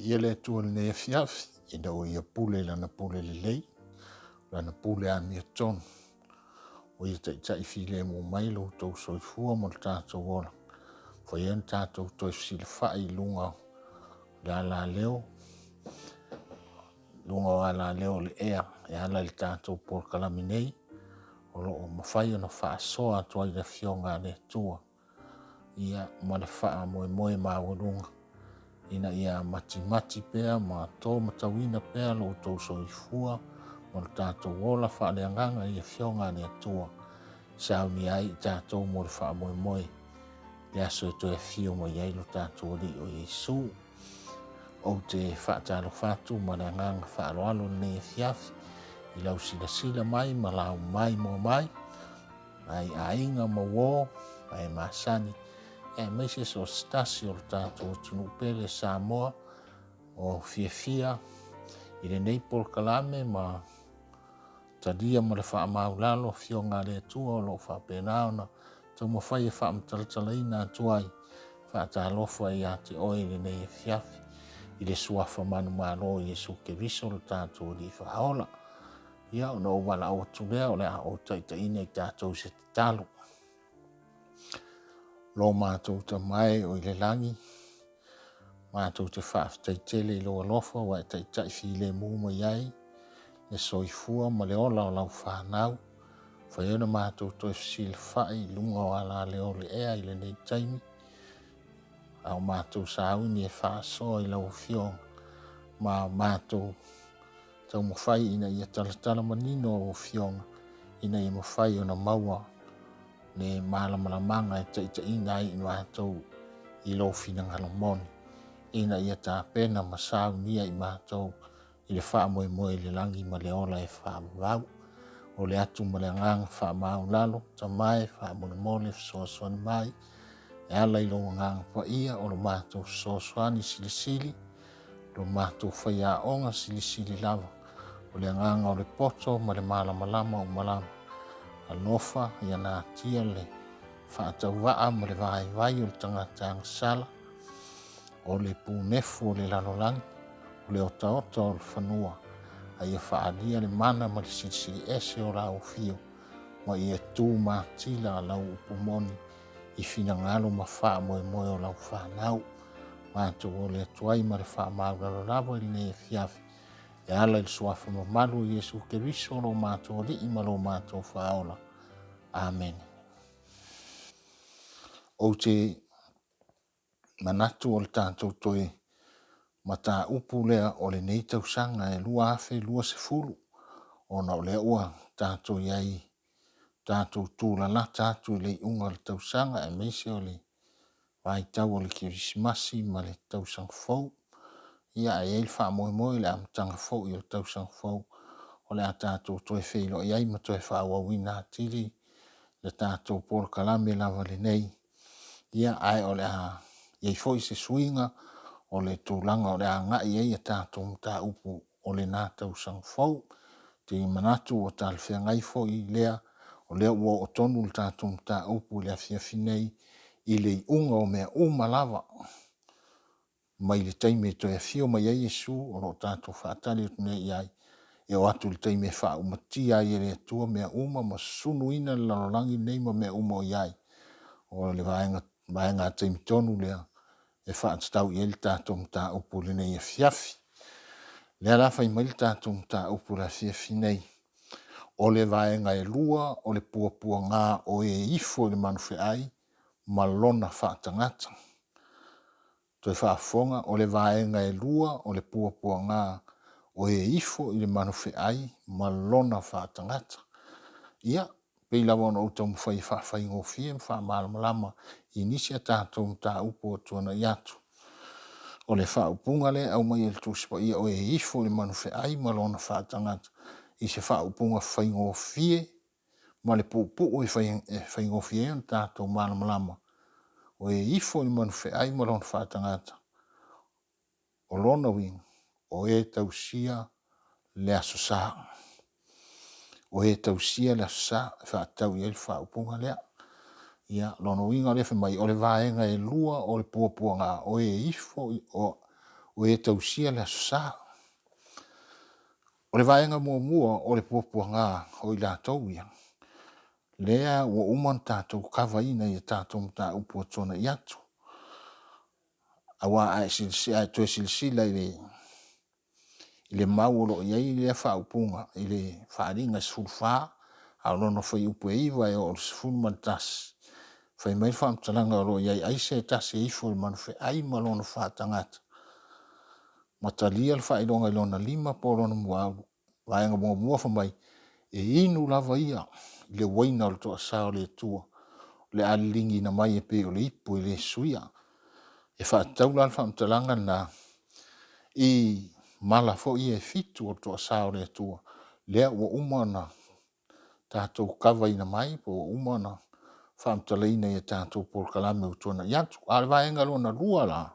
Viia le Atua i lenei afiafi, ina ua Ia pule i Lana pule lelei, Lana pule amiotonu, ua Ia taitai filemu mai lo outou soifua ma lo tatou ola, ua mafai ai ona tatou toe fesilafai i luga o le alaleo, luga o alaleo o le ea e ala i le tatou polokalame nei, o lo o mafai ona faasoa atu ai le Afioga a le Atua ia ma le faamoemoe maualuga ina ia matimati pea ma to matauina pea lo outou soifua ma lo tatou ola faaleagaga i Afioga a le Atua, saunia ai i tatou mo le faamoemoe le aso e toe afio mai ai lo tatou Alii o Iesu. Ou te faatalofa atu ma le agaga faaaloalo lenei afiafi i lau silasila mai ma lau maimoa mai, nai aiga ma uo, ma e masani, aemaise so se tasi o lo tatou atunuu pele Samoa o fiafia i lenei polokalame ma talia ma le faamaulalo Afioga a le Atua o lo o faapena ona taumafai e faamatalatalaina atu ai. Faatalofa ia te oe i lenei afiafi i le suafa manumalo o Iesu Keriso lo tatou Alii Faaola. Ia, ona ou valaau atu lea, o le a ou taitaiina i tatou i se tatalo. Lo matou Tama e o i le lagi, matou te faafetai tele i lou alofa ua e taitai filemu mai ai le soifua ma le ola o lau fanau. Fai ona matou toe fesilafai i luga o alaleo o le ea i lenei taimi, a o matou sauni e faasoa i lau Afioga ma matou taumafai ina ia talatala manino au Afioga, ina ia mafai ona maua le malamalamaga e taitaiina ai i matou i lou finagalo moni, ina ia tapena ma saunia i matou i le faamoemoe i le lagi ma le ola e faavavau. O le atu ma le agaga faamaualalo, Tama e, faamolemole fesoasoani mai e ala i lou Agaga Paia, o lo matou fesoasoani silisili, lo matou faiaoga silisili lava, o le agaga o le poto ma le malamalama uma lava. Alofa ia natia le faatauvaa ma le vaivai o le tagata agasala, o le punefu o le lalolagi, o le otaota o le fanua, a ia faaalia le mana ma le silisili ese o lau afio, ma ia tu matila lau upu moni i finagalo ma faamoemoe o lau fanau. Matou ole atu ai ma le faamaualalo lava i lenei afiafi e ala i le suafa mamalu o Iesu Keriso lo matou Alii ma lo matou Faaola. Amene. Ou te manatu o le tatou toe mataupu lea o lenei tausaga e 2020, ona o lea ua tatou i ai, tatou tulalata atu i le iuga o le tausaga, aemaise o le vaitau o le Kerisimasi ma le tausaga fou. Ia, ae i ai le faamoemoe i le amataga foi o le tausaga fou o le a tatou toe feiloai ai ma toe faaauauina atili le tatou polokalame lava lenei. Ia, ae o le a i ai foi se suiga o le tulaga o le a agai ai a tatou mataupu o lena tausaga fou. Ou te manatu ua talafeagai foi lea, o lea ua oo tonu le tatou mataupu i le afiafi nei i le iuga o mea uma lava mai le taimi e toe afio mai ai Iesu, o lo o tatou faatali atu nei i ai, e oo atu i le taimi e faaumatia ai e le Atua mea uma ma susunuina le lalolagi lenei ma mea uma o i ai. O le vaega taimi tonu lea e faatatau i ai le tatou mataupu i lenei afiafi. O lea la fai mai le tatou mataupu i le afiafi nei, o le vaega e lua o le puapuaga o e ifo i le manufeai ma lona faatagata. Toe faafofoga, o le vaega e lua o le puapuaga o e ifo i le manufeai ma lona faatagata. Ia, pei lava ona ou taumafai e faafaigofie ma faamalamalama i nisi a tatou mataupu ua tuanai atu. O le faaupuga lea e aumai e le Tusi Paia o e ifo i le manufeai ma lona faatagata i se faaupuga faigofie ma le puupuu e faigofie ai ona tatou malamalama, o e ifo i le manufeai ma lona faatagata, o lona uiga, o e tausia le Aso Sa. O e tausia le Aso Sa, e faatatau i ai le faaupuga lea. Ia, lona uiga o lea fai mai, o le vaega e lua o le puapuaga, o e ifo, o, O e tausia le Aso Sa. O le vaega muamua o le puapuaga o i latou ia, lea ua uma ona tatou kavaina i a tatou mataupu ua tuanai atu. Aua a e toe silasila i le mau o lo o i ai lea faaupuga i le Faaaliga e 14, a o lona fuaiupu e 9 e oo i le 11, fai mai le faamatalaga o lo o i ai, ai se tasi e ifo i le manufeai ma lona faatagata, ma talia le faailoga i lona lima po o lona muaulu. Vaega muamua fai mai, e inu lava ia i le uaina o le toasa o le Atua, o le a liligiina mai e pei o le ipu e le suia. E faatatau la le faamatalaga lena i mala foi ia e fitu o le toasa o le Atua, lea ua uma ona tatou kavaina mai po ua uma ona faamatalaina i a tatou polokalame ua tuanai atu. A o le vaega lona lua la,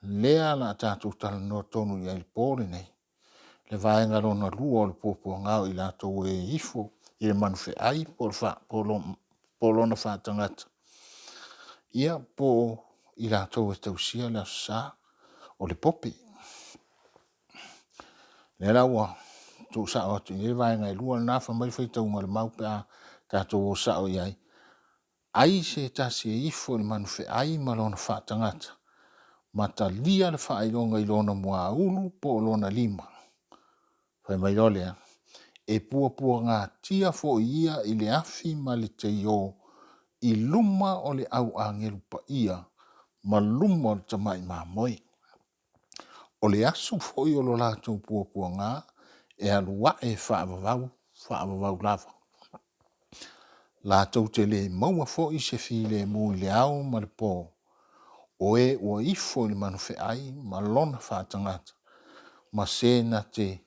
lea o le a tatou talanoa tonu i ai i le po lenei, le vaega lona lua o le puapuaga o i latou e ifo i le manufeai po o lona faatagata, ia po o i latou e tausia le Aso Sa o le Pope. O lea la ua tuusao atu i ai vaega e lua na, fai mai le faitauga a le mau pe a tatou o sao i ai. Ai se tasi e ifo i le manufeai ma lona faatagata, ma talia le faailoga i lona muaulu po o lona lima. Fai mai loa lea, e puapuagatia foi ia i le afi ma le teiō i luma o le au agelu paia ma luma o le Tamai Mamoe. O le aso foi o lo latou puapuaga e alu ae faavavau, faavavau lava. Latou te le maua foi se filemu i le ao ma le po, o e ua ifo i le manufeai ma lona faatagata, ma se na te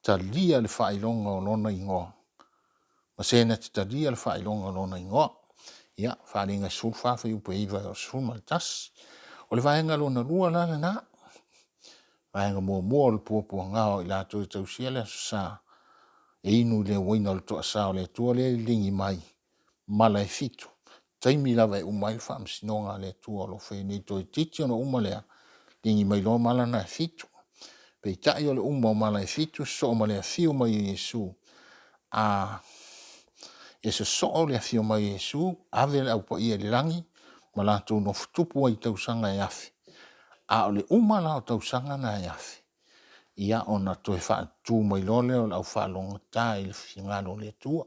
talia le faailoga o lona igoa, ma se na te talia le faailoga o lona igoa. Ia, Faaaliga 14 fuaiupu e 9 e oo i le 11. O le vaega lona lua la lena. Vaega muamua o le puapuaga o i latou e tausia le Aso Sa, e inu i le uaina o le toasa o le Atua lea e liligi mai mala e fitu, taimi lava e uma ai le faamasinoga a le Atua o lo o faia nei, toeitiiti ona uma lea, ligi mai loa mala na e fitu. Peitai o le uma o mala e fitu, sosoo ma le afio mai o Iesu, a e sosoo le afio mai o Iesu, ave le Au Paia i le lagi ma latou nofotupu ai i tausaga e 1000. A o le uma la o tausaga na e 1000, ia ona toe faatutu mai loa lea o le aufaalogogata i le finagalo o le Atua,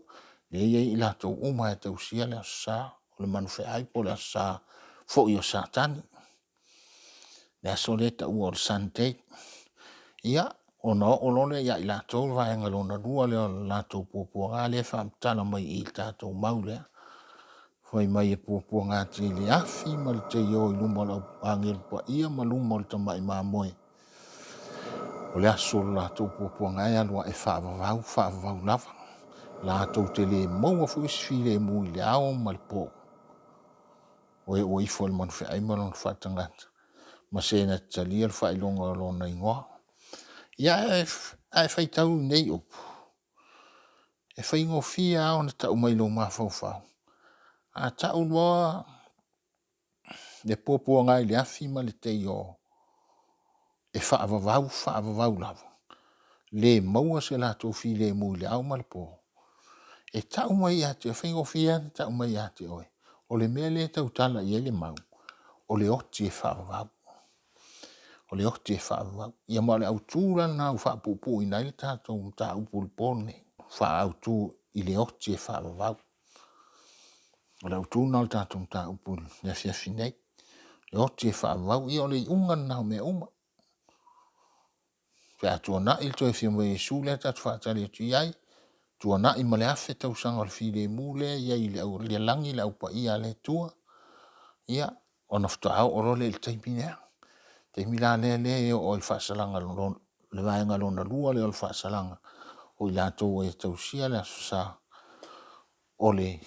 lea e i ai i latou uma e tausia le Aso Sa o le manufeai po o le Aso Sa foi o Satani, le aso lea e taua o le Sunday. Ia, ona oo loa lea ia i latou le vaega lona lua lea o le latou puapuaga lea e faamatala mai i le tatou mau lea, fai mai e puapuagatia i le afi ma le teio i luma o le agelu paia ma luma o le tamai mamoe. O le aso o le latou puapuaga e alu ae faavavau, faavavau lava. Latou te le maua foi se filemu i le ao ma le po. O e ua ifo i le manufeai ma lona faatagata, ma se na te talia le faailoga o lona igoa. Ia, a e faitau i nei upu, e faigofie lava ona tau mai i lou mafaufau, a tau loa le puapuaga i le afi ma le teio, e faavavau, faavavau lava, le maua se latou filemu i le ao ma le po. E tau mai ia te oe, e faigofie lava ona tau mai ia te oe, o le mea lea e tautala i ai le mau, o le oti e faavavau. O le oti e faavavau. Ia ma o le autu la lena ua faapuupuuina ai le tatou mataupu i le po lenei. Faaautu i le oti e faavavau. O le autu lena o le tatou mataupu i le afiafi nei. Le oti e faavavau, ia o le iuga lena o mea uma. Pe a tuanai le toe afio mai o Iesu lea tatou te faatali atu i ai, tuanai ma le 1000 tausaga o le filemu lea e i ai i le lagi le Au Paia a le Atua, ia, ona faatoa oo loa lea i le taimi lea. O le taimi la lea e oo ai i le faasalaga, le vaega lona lua lea o le faasalaga o i latou e tausia le Aso Sa, o le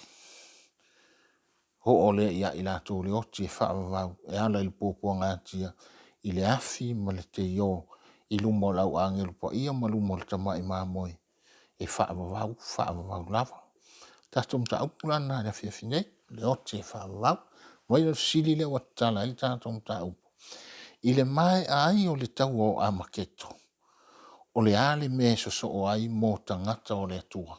oo lea ia i latou le oti e faavavau e ala i le puapuagatia i le afi ma le teio i luma o le au agelu paia ma luma o le tamai mamoe e faavavau, faavavau lava. Tatou mataupu la lena i le afiafi nei, le oti e faavavau. Mai o le fesili lea ua tatala ai le tatou mataupu. I le maea ai o le taua o Amaketo, o le a le mea e sosoo ai mo tagata o le Atua?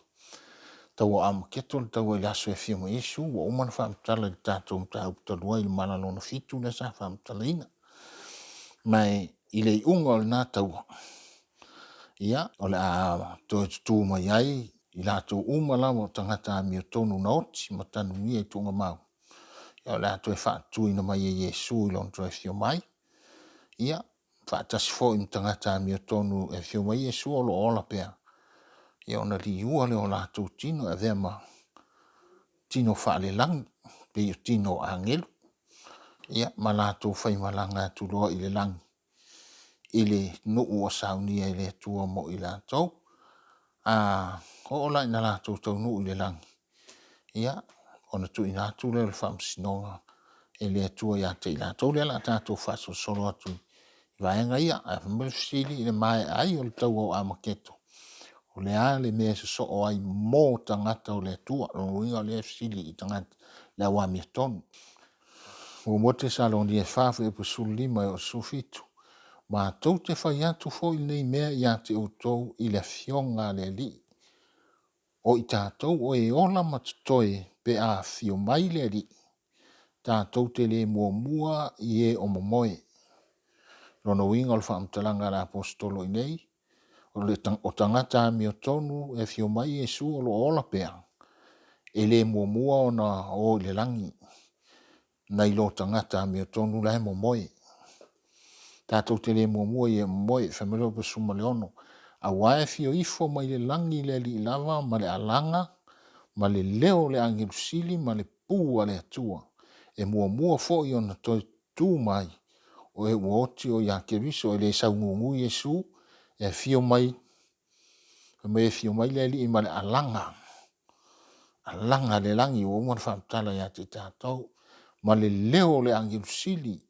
Taua o Amaketo le taua i le aso e afio mai Iesu, ua uma ona faamatala i le tatou mataupu talu ai i le mala lona fitu lea sa faamatalaina. Ma i le iuga o lena taua, ia, o le a toe tutū mai ai i latou uma lava o tagata amiotonu na oti ma tanugia i tuugamau, ia o le a toe faatutuina mai e Iesu i lona toe afio mai, ia, faatasi foi ma tagata amiotonu e afio mai Iesu o lo o ola pea, ia ona liua lea o latou tino e avea ma tino faalelagi, pei o tino o agelu, ia, ma latou faimalaga atu loa i le lagi, i le nuu ua saunia e le Atua mo i latou. A oo la ina latou taunuu i le lagi, ia, ona tuuina atu lea o le faamasinoga e le Atua ia te i latou. Lea o le a tatou faasolosolo atu i vaega ia. Ae fai mai le fesili i le maea ai o le taua o Amaketo, o le a le mea e sosoo ai mo tagata o le Atua? O lona uiga o lea e fesili i tagata le au amiotonu. Muamua Tesalonia e 4 fuaiupu 15 e oo i le 17. Matou te fai atu foi lenei mea ia te outou i le Afioga a le Alii, o i tatou o e ola ma totoe pe a afio mai le Alii, tatou te le muamua i e o momoe. Lona uiga o le faamatalaga a le Aposetolo i inei, o tagata amiotonu e afio mai Iesu o lo o ola pea, e le muamua ona o i le lagi nai lo tagata amiotonu la e momoe. Tatou te le muamua i e momoe, fai mai le 16, aua e afio ifo mai le lagi le Alii lava ma le alaga ma le leo o le agelu sili ma le pū a le Atua, e muamua foi ona toe tu mai o e ua oti o ia Keriso, e le saugugu Iesu, e afio mai, fai mai e afio mai le Alii ma le alaga, alaga a le lagi ua uma ona faamatala ia te i tatou, ma le leo o le agelu sili,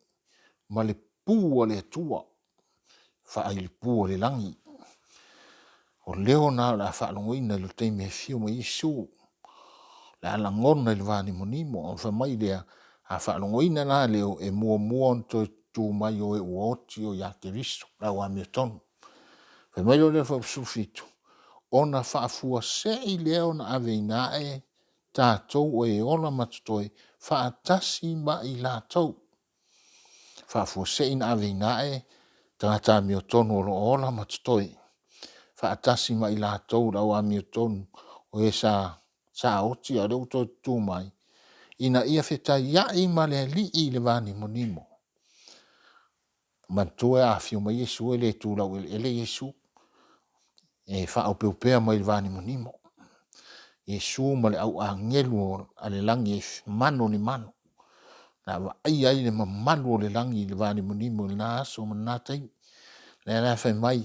ma le pū a le Atua, faaili pū o le lagi. O leo na o le a faalogoina i le taimi e afio mai Iesu, o le a lagona i le vanimonimo. Ona fai mai lea, a faalogoina la leo, e muamua ona toe tu mai o e ua oti o ia Keriso, le au amiotonu. Fai mai loa lea i le 17, ona faafuasei lea ona aveina ae tatou o e ola ma totoe faatasi ma i latou. Faafuasei na aveina ae tagata amiotonu o lo o ola ma totoe faatasi ma i latou le au amiotonu o e sa oti a o lea ua toe tutū mai, ina ia fetaiai ma le Alii i le vanimonimo. Manatua a afio mai Iesu e le tu laueleele Iesu, e faaopeopea mai i le vanimonimo. Iesu ma le au agelu a le lagi e mano ni mano. Na vaaia ai le mamalu o le lagi i le vanimonimo i lena aso ma lena taimi. Lea la e fai mai,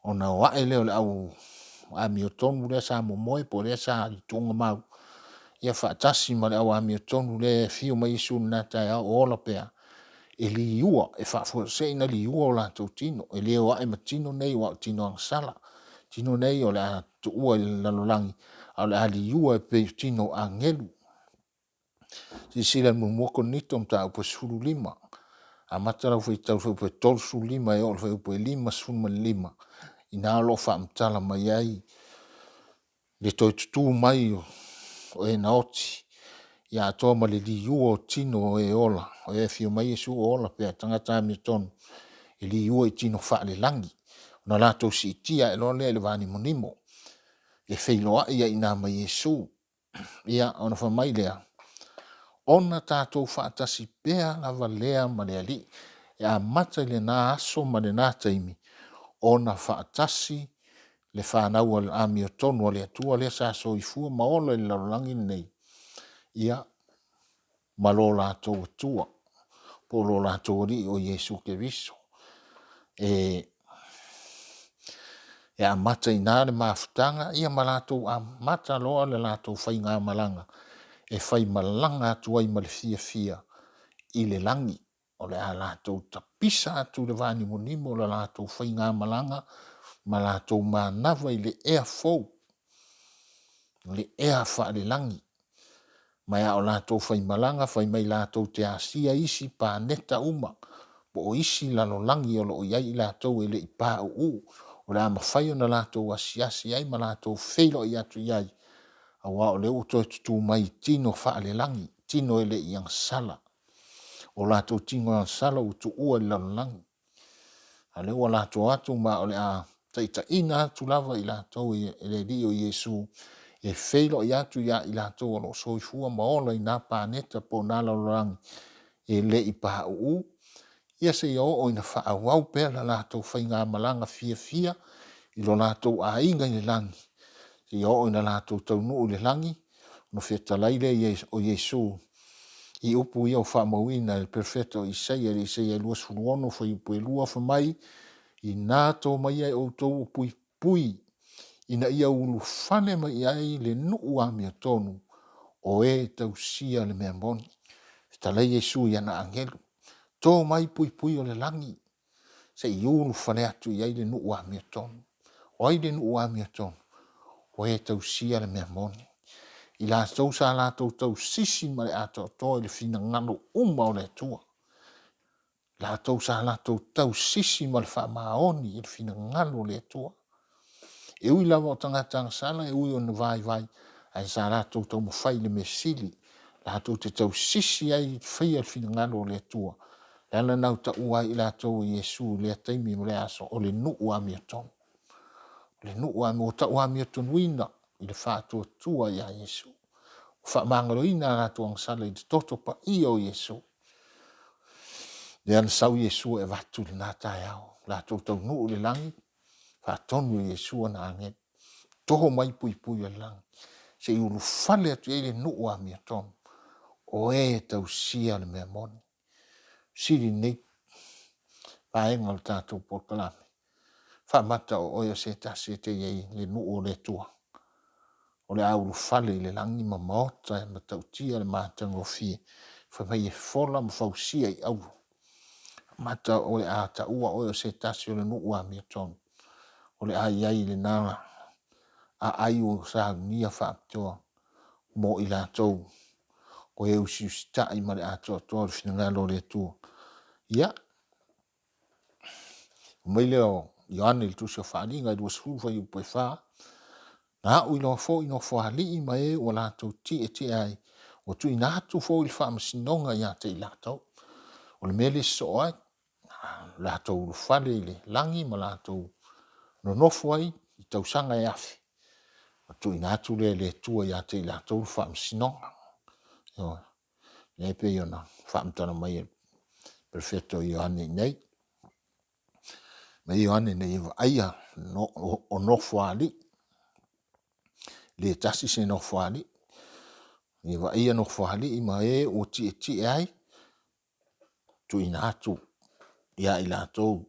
ona o ae lea o le au amiotonu lea sa momoe po o lea sa i tuugamau, ia faatasi ma le au amiotonu lea e afio mai Iesu i lena taeao o ola pea, e liua, e faafuasei ona liua o latou tino, e le o ae ma tino nei aua o tino agasala. Tino nei o le a tuua i le lalolagi, a o le a liua e pei o tino o agelu. Silasila i le muamua Korinito mataupu e 15, amata lau faitau i le fuaiupu e 35 e oo i le fuaiupu e 55, i ina o lo o faamatala mai ai le toe tutū mai o e na oti, ia atoa ma le liua o tino o e ola, o e afio mai Iesu o ola pea, tagata amiotonu, e liua i tino faalelagi, ona latou siitia ae loa lea i le vanimonimo, e feiloai ai i ina ma Iesu. Ia, ona fai mai lea, ona tatou faatasi pea lava lea ma le Alii, e amata i lena aso ma lena taimi, ona faatasi le fanau amiotonu a le Atua lea sa soifua ma ola i le lalolagi lenei, ia, ma lo latou Atua, po o lo latou Alii o Iesu Keriso. E amata i ina le mafutaga, ia ma latou amata loa le latou faigamalaga e faimalaga atu ai ma le fiafia i le lagi. O le a latou tapisa atu i le vanimonimo o le latou faigamalaga ma latou manava i le ea fou, le ea faalelagi. Ma a o latou faimalaga, fai mai latou te asia isi paneta uma, po po o isi lalolagi o lo o i ai i latou e le i pauu, o le a mafai ona latou asiasi ai ma latou feiloai atu i ai, aua o lea ua toe tutū mai i tino faalelagi, tino e le i agasala. O latou tino agasala ua tuua i le lalolagi, a o lea ua latou atu ma o le a taitaiina atu lava i latou e le Alii o Iesu e feiloai atu ia i latou o lo o soifua ma ola i na paneta po o na lalolagi e le i pauu, ia seia oo ina faaauau pea la latou faigamalaga fiafia i lo latou aiga i le lagi, seia oo ina latou taunuu i le lagi, ona fetalai lea o Iesu i upu ia ua faamauina e le perofeta o Isaia i le Isaia 26 fuaiupu e 2, fai mai, Ina to maia e outou puipui ina ia ulufale mai i ai le nuu amiotonu o e tausia le mea moni. Fetalai Iesu i ana agelu, to mai puipui o le lagi se i ulufale atu i ai le nuu amiotonu. O ai le nuu amiotonu? O e tausia le mea moni. I latou sa latou tausisi ma le atoatoa i le finagalo uma o le Atua. Latou sa latou tausisi ma le faamaoni i le finagalo o le Atua. E ui lava o tagata agasala, e ui ona vaivai, ae sa latou taumafai i le mea sili, latou te tausisi ai e faia le finagalo o le Atua. Le ala lena ua taua ai i latou e Iesu i lea taimi ma lea aso, o le nuu amiotonu. O le nuu amiotonu, ua tau amiotonuina i le faatuatua ia Iesu. Ua faamagaloina a latou agasala i le toto paia o Iesu. Lea na sau Iesu e avatu i lena taeao, latou taunuu i le lagi, faatonu e Iesu ana agelu, toho mai puipui o le lagi, se i ulufale atu i ai le nuu amiotonu, o e tausia le mea moni. Sili lenei vaega o le tatou polokalame, faamata o oe o se tasi e te i ai i le nuu o le Atua, o le a ulufale i le lagi ma maota e matautia le matagofie, fai mai e fola ma fausia i auro. Mata o le a taua oe o se tasi o le nuu amiotonu, o le a i ai i lena aai ua saunia faapitoa mo i latou o e usiusitai ma le atoatoa o le finagalo o le Atua. Ia, mai lea o Ioane i le Tusi o Faaaliga i 20 fuaiupu e 4, Na a'u iloa foi nofoalii ma e ua latou tietie ai, ua tuuina atu foi le faamasinoga ia te i latou. O le mea lea e sosoo ai, latou ulufale i le lagi ma latou nonofo ai i tausaga e afe, ona tuuina atu lea e le Atua ia te i latou le faamasinoga. Ioe. Lea e pei ona faamatala mai e le perofeta o Ioane i inei. Mai Ioane ina ia vaaia no, o nofoalii, le tasi se nofoalii, ia vaaia nofoalii ma e ua tietie ai, tuuina atu ia i latou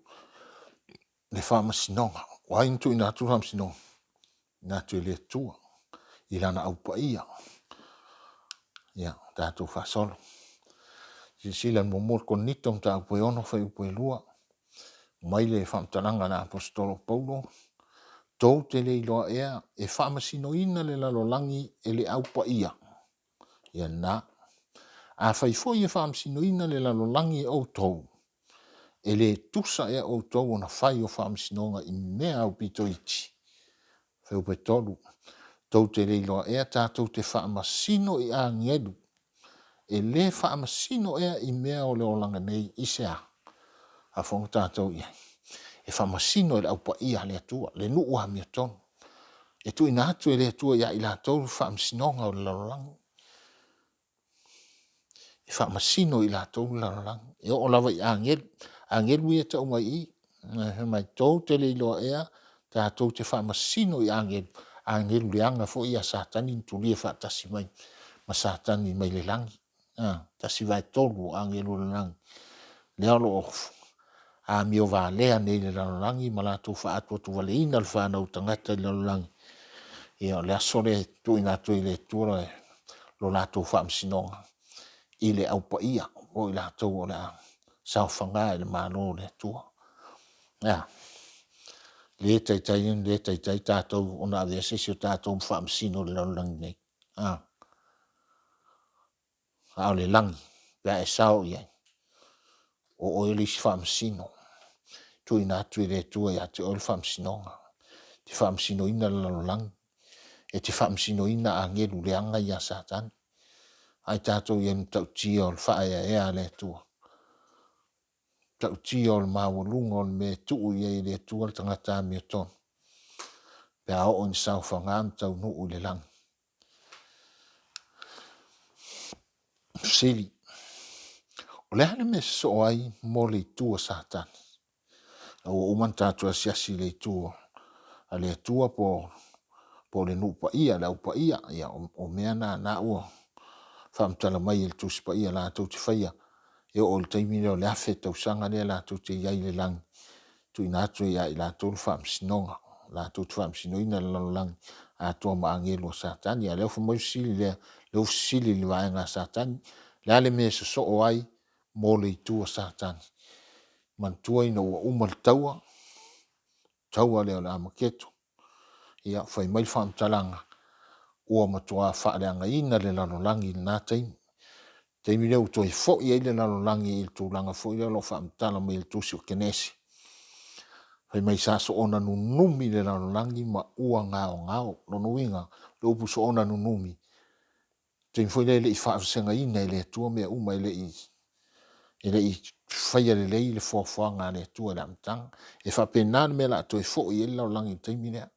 le faamasinoga. O ai na tuuina atu le faamasinoga? Na atu e le Atua i lana au paia. Ia, tatou faasolo. Silasila i muamua Korinito mataupu e 6 fuaiupu e 2. Mai le faamatalaga a le Aposetolo Paulo, tou te le iloa ea e faamasinoina le lalolagi e le au paia. Ia lena. Afai foi e faamasinoina le lalolagi e outou, e le tusa ea outou ona fai o faamasinoga i mea aupito iti. Fuaiupu e 3, Tou te le iloa ea tatou te faamasino i agelu, e le faamasino ea i mea o le olaga nei i se a? Faafofoga tatou i ai. E faamasino e le Au Paia a le Atua, le nuu amiotonu. E tuuina atu e le Atua ia i latou le faamasinoga o le lalolagi. E faamasino i latou le lalolagi. E oo lava i agelu. Agelu ia e tau mai i i. Fai mai, tou te le iloa ea, tatou te faamasino i agelu, agelu leaga foi ia Satani na tulia faatasi mai ma Satani mai le lagi. 1/3 o agelu o le lagi, lea o lo o amio valea nei i le lalolagi ma latou faaatuatuvaleina le fanau tagata i le lalolagi. Ia o le aso lea e tuuina atu ai e le Atua lo latou faamasinoga i le au paia o i latou o le a saofaga i le Malo o le Atua. Ea, le taitai ona le taitai tatou ona avea se isi o tatou ma faamasino i le lalolagi nei. A, a o le lagi pe a e sao i ai. O oe le isi faamasino, tuuina atu e le Atua ia te oe le faamasinoga, e te faamasinoina le lalolagi, e te faamasinoina agelu leaga ia Satani. Ae tatou i ai i le matautia o le faaeaea a le Atua, matautia o le maualuga o le mea e tuu i ai e le Atua le tagata amiotonu, pe a oo ina saofaga ma taunuu i le lagi. Fesili, O le a le mea e sosoo ai mo le itu a Satani? A ua uma ona tatou asiasi i le itu a le Atua po o le nuu paia, le au paia, ia o mea na na ua faamatala mai e le Tusi Paia latou te faia e oo i le taimi lea o le 1000 tausaga lea latou te i ai i le lagi, tuuina atu ai ia i latou le faamasinoga, latou te faamasinoina le lalolagi atoa ma agelu a Satani. A o lea ua fai mai le fesili lea, lea ua fesili i le vaega a Satani, o le a le mea e sosoo ai mo le itu a Satani? Manatua ina ua uma le taua, taua lea o le Amaketo, ia fai mai le faamatalaga, ua matua faaleagaina le lalolagi i lena taimi. Taimi lea ua toe foi ai le lalolagi i le tulaga foi lea o lo o faamatala mai e le tusi o Kenese. Fai mai sa soona nunumi le lalolagi ma ua gaogao. Lona uiga, o le upu soona nunumi, taimi foi lea e le i faavasegaina e le Atua mea uma, e le i faia lelei le foafoaga a le Atua i le amataga. E faapena le mea o le a toe foi ai le lalolagi i le taimi lea.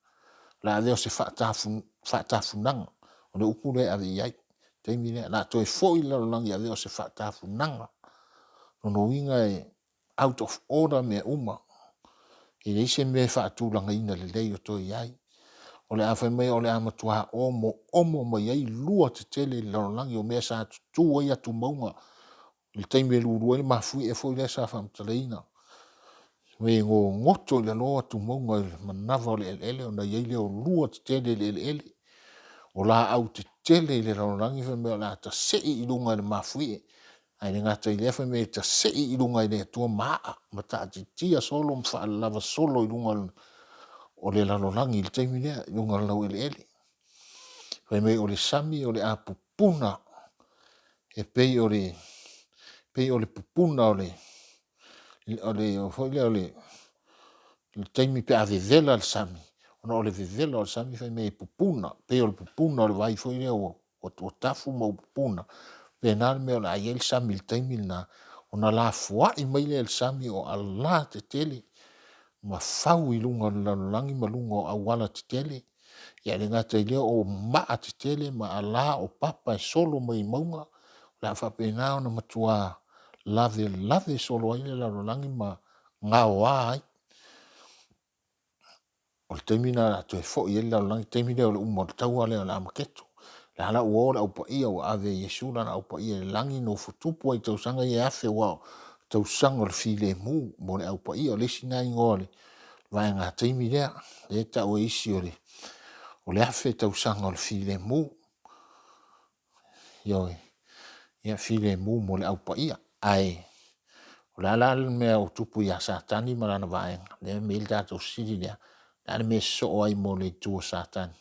O le a avea o se faatafunaga, o le upu lea e ave i ai, taimi lea. O le a toe foi le lalolagi e avea o se faatafunaga. Lona uiga e out of order mea uma. E leai se mea e faatulagaina lelei o toe i ai. O le a fai mai o le a matua omoomo mai ai lua tetele i le lalolagi, o mea sa tutu ai atumauga i le taimi e lulu ai le mafuie foi lea sa faamatalaina. E gogoto i lalo atumauga i le manava o le eleele ona i ai lea o lua tetele i le eleele. O laau tetele i le lalolagi fai mai o le a tasei i luga e le mafuie. Ae le gata i lea fai mai e tasei i luga e le Atua ma aa ma taatitia solo ma faalalava solo i luga o le lalolagi i le taimi lea, i luga o le laueleele. Fai mai o le sami o le a pupuna e pei o le pei o le pupuna o le o le foi lea o le le taimi pe a vevela le sami, ona o le vevela o le sami fai mai e pupuna, pei o le pupuna o le vai foi lea ua tafu ma ua pupuna, pena le mea o le a i ai le sami i le taimi lena, ona lafoai mai lea e le sami o ala tetele ma fau i luga o le lalolagi ma luga o auala tetele. Ia e le gata i lea o maa tetele ma ala o papa e solo mai mauga, o le a faapena ona matua lavelave solo ai le lalolagi ma gaoa ai. O le taimi lena o le a toe foi ai le lalolagi, taimi lea o le uma o le taua lea o le Amaketo. O lea la ua o le Au Paia ua ave e Iesu lana Au Paia i le lagi, nofo tupu ai i tausaga ia e 1000, aua o tausaga o le filemu mo le Au Paia. O le isi lena igoa o le vaega taimi lea, lea e tau e isi o le 1000 tausaga o le filemu. Ioe, ia filemu mo le Au Paia. Ae o le a la le mea o tupu ia Satani ma lana vaega? Lea e aumai ai le tatou fesili lea, o le a le mea e sosoo ai mo le itu a Satani?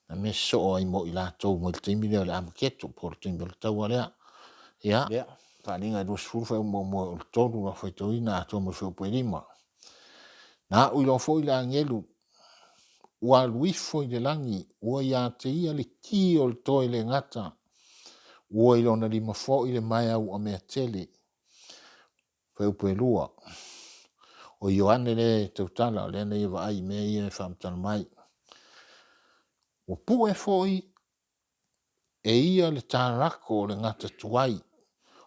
Le mea e sosoo ai mo i latou mai le taimi lea o le Amaketo po o le taimi o le taua lea. Ia, faaaliga e 20 fuaiupu muamua o le 3 o lo o faitauina atoa ma le fuaiupu e 5. Na a'u iloa foi le agelu ua alu ifo i le lagi, ua ia te ia le ki o le toe le gata, ua i lona lima foi le maea uamea tele. Fuaiupu e 2. O Ioane lea e tautala, o lea na ia vaai i mea ia e faamatala mai. Ua pue foi e ia le tarako o le gata tuai,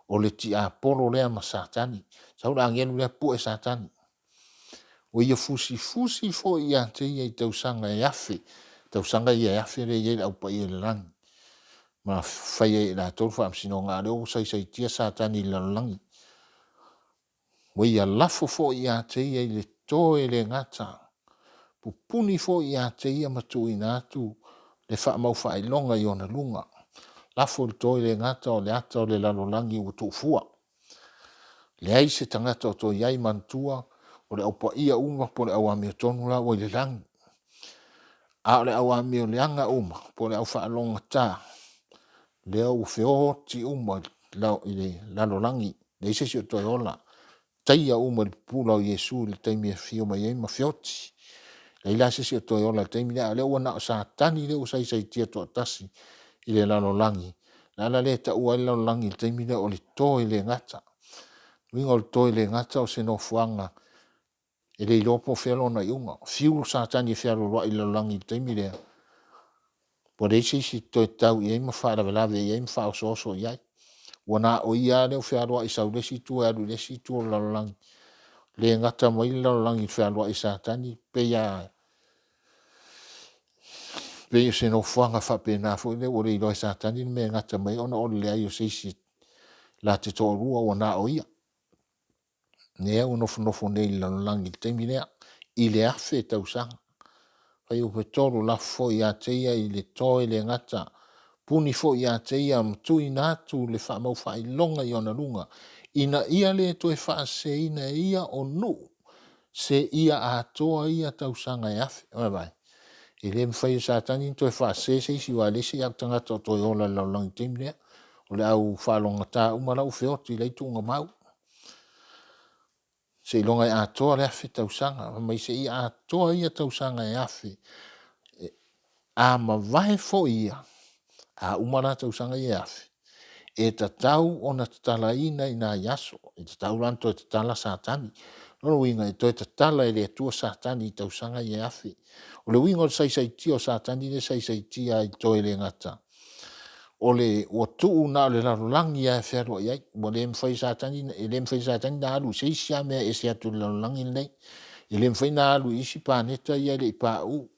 o le tiapolo lea ma Satani. Sau le agelu lea pue Satani. Ua ia fusifusi foi ia te ia i tausaga e 1000, tausaga ia e 1000 lea e i ai le Au Paia i le lagi, ma fai ai e latou le faamasinoga, a o lea ua saisaitia Satani i le lalolagi. Ua ia lafo foi ia te ia i le toe le gata, pupuni foi ia te ia ma tuuina atu le faamaufaailoga i ona luga. Lafo i le toe le gata o le ata o le lalolagi ua tuufua. Leai se tagata o toe i ai, manatua, o le au paia uma po o le au amiotonu la ua i le lagi. A o le au amioleaga uma po o le au faalogogata, lea ua feoti uma i le lalolagi. Leai se isi o toe ola. Taia uma i le pupula o Iesu i le taimi e afio mai ai ma feoti. Leai la se isi o toe ola i le taimi lea, a o lea ua na o Satani lea ua saisaitia toatasi i le lalolagi. O le ala lea e taua ai le lalolagi i le taimi lea o le toe le gata. O le uiga o le toe le gata o se nofoaga e le iloa po o fea lona iuga. Fiu Satani e fealualuai i le lalolagi i le taimi lea, ua leai se isi e toe tau i ai ma faalavelave i ai ma faaosooso i ai. Ua na o ia lava lea ua fealuai sau i le isi itu e alu i le isi itu o le lalolagi, le gata mai le lalolagi i le fealuai o Satani, pei lava pei o se nofoaga faapena foi lea ua le iloa e Satani le mea e gata mai ai ona o le leai o se isi la te toalua ua na o ia. Lea ua nofonofo nei i le lalolagi i le taimi lea, i le 1000 tausaga. Fuaiupu 3, lafo foi ia te ia i le toe le gata, puni foi ia te ia ma tuuina atu le faamaufaailoga i ona luga, ina ia le toe faaseseina e ia o nuu seia atoa ia tausaga e 1000. Vaai, e le mafai e Satani ona toe faasese se isi, aua e leai se tagata o toe ola i le lalolagi i le taimi lea. O le au faalogogata uma la ua feoti, la e i tuugamau. Seiloga e atoa le 1000 tausaga. Fai mai seia atoa ia tausaga e 1000. A mavae foi ia, a uma la tausaga ia e 1000, e tatau ona tatalaina i nai aso. E tatau la ona toe tatala Satani. O lona uiga e toe tatala e le Atua Satani i tausaga ia e 1000. O le uiga o le saisaitia o Satani lea e saisaitia ai toe le gata, o le ua tuu na o le lalolagi lava e fealuai ai. Ua le mafai e Satani, e le mafai e Satani ona alu i se isi lava mea e ese atu i le lalolagi lenei. E le mafai ona alu i isi paneta ia e le i pauu,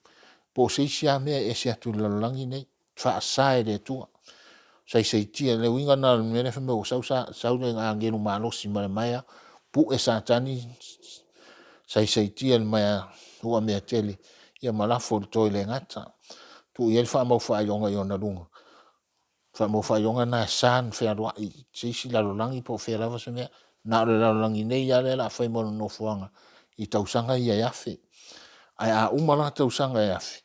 po o se isi lava mea e ese atu i le lalolagi lenei. Faasa e le Atua. Saisaitia, le uiga lena o le mea lea fai mai ua sau, sau le agelu malosi ma le maea, pue Satani, saisaitia i le maea uamea tele, ia ma lafo i le toe le gata. Tuu i ai le faamaufaailoga i ona luga. Faamaufaailoga lena e sa ona fealuai i se isi lalolagi po o fea lava se mea. Na o le lalolagi nei lava lea o le a fai ma lona nofoaga i tausaga ia e 1000. Ae a uma la tausaga e 1000,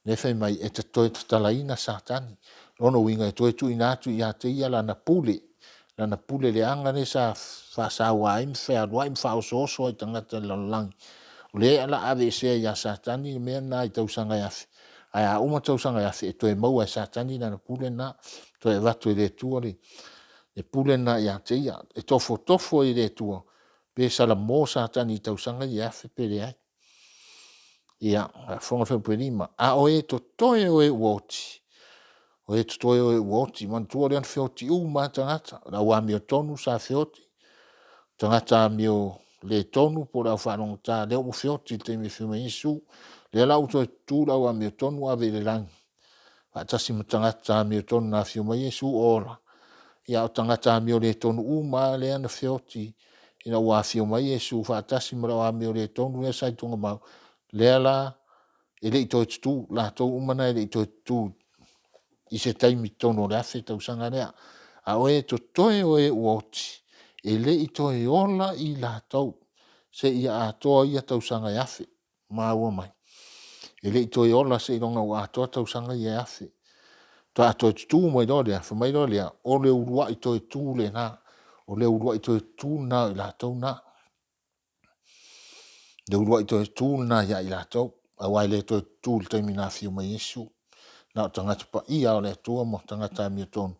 lea fai mai e toe tatalaina Satani. O lona uiga e toe tuuina atu ia te ia lana pule, lana pule leaga lea sa faasaua ai ma fealuai ma faaosooso ai i tagata o le lalolagi. O lea o le a aveesea ia Satani le mea lena i tausaga e 1000, ae a uma tausaga e 1000, e toe maua e Satani lana pule lena, toe avatu e le Atua le pule lena ia te ia. E tofotofo ai e le Atua pe salamo Satani i tausaga ia e 1000 pe leai. Ia, faafofoga fuaiupu 5, a o e totoe o e ua oti, o e totoe o e ua oti, manatua lea na feoti uma lava tagata, o le au amiotonu sa feoti, tagata amio le tonu po o le au faalogogata, lea ua feoti i le taimi e afio mai ai Iesu. Lea la ua toe tutu le au amiotonu ave i le lagi, faatasi ma tagata amiotonu na afio mai Iesu o ola, ia a o tagata amio le tonu uma lava lea na feoti ina ua afio mai Iesu faatasi ma le au amio le tonu lea sa i tuugamau, lea la e le i toe tutu, latou uma na e le i toe tutu i se taimi i totonu o le 1000 tausaga lea. A o e totoe o e ua oti, e le i toe ola i latou seia atoa ia tausaga e 1000. Maua mai? E le i toe ola seiloga ua atoa tausaga ia e 1000. Faatoa toe tutu mai loa lea, fai mai loa lea, o le uluai toe tu lena, o le uluai toe tu lena o i latou na. Le uluai toe tu lena ia i latou, aua e le toe tutu i le taimi na afio mai ai Iesu. Na o tagata paia o le Atua ma tagata amiotonu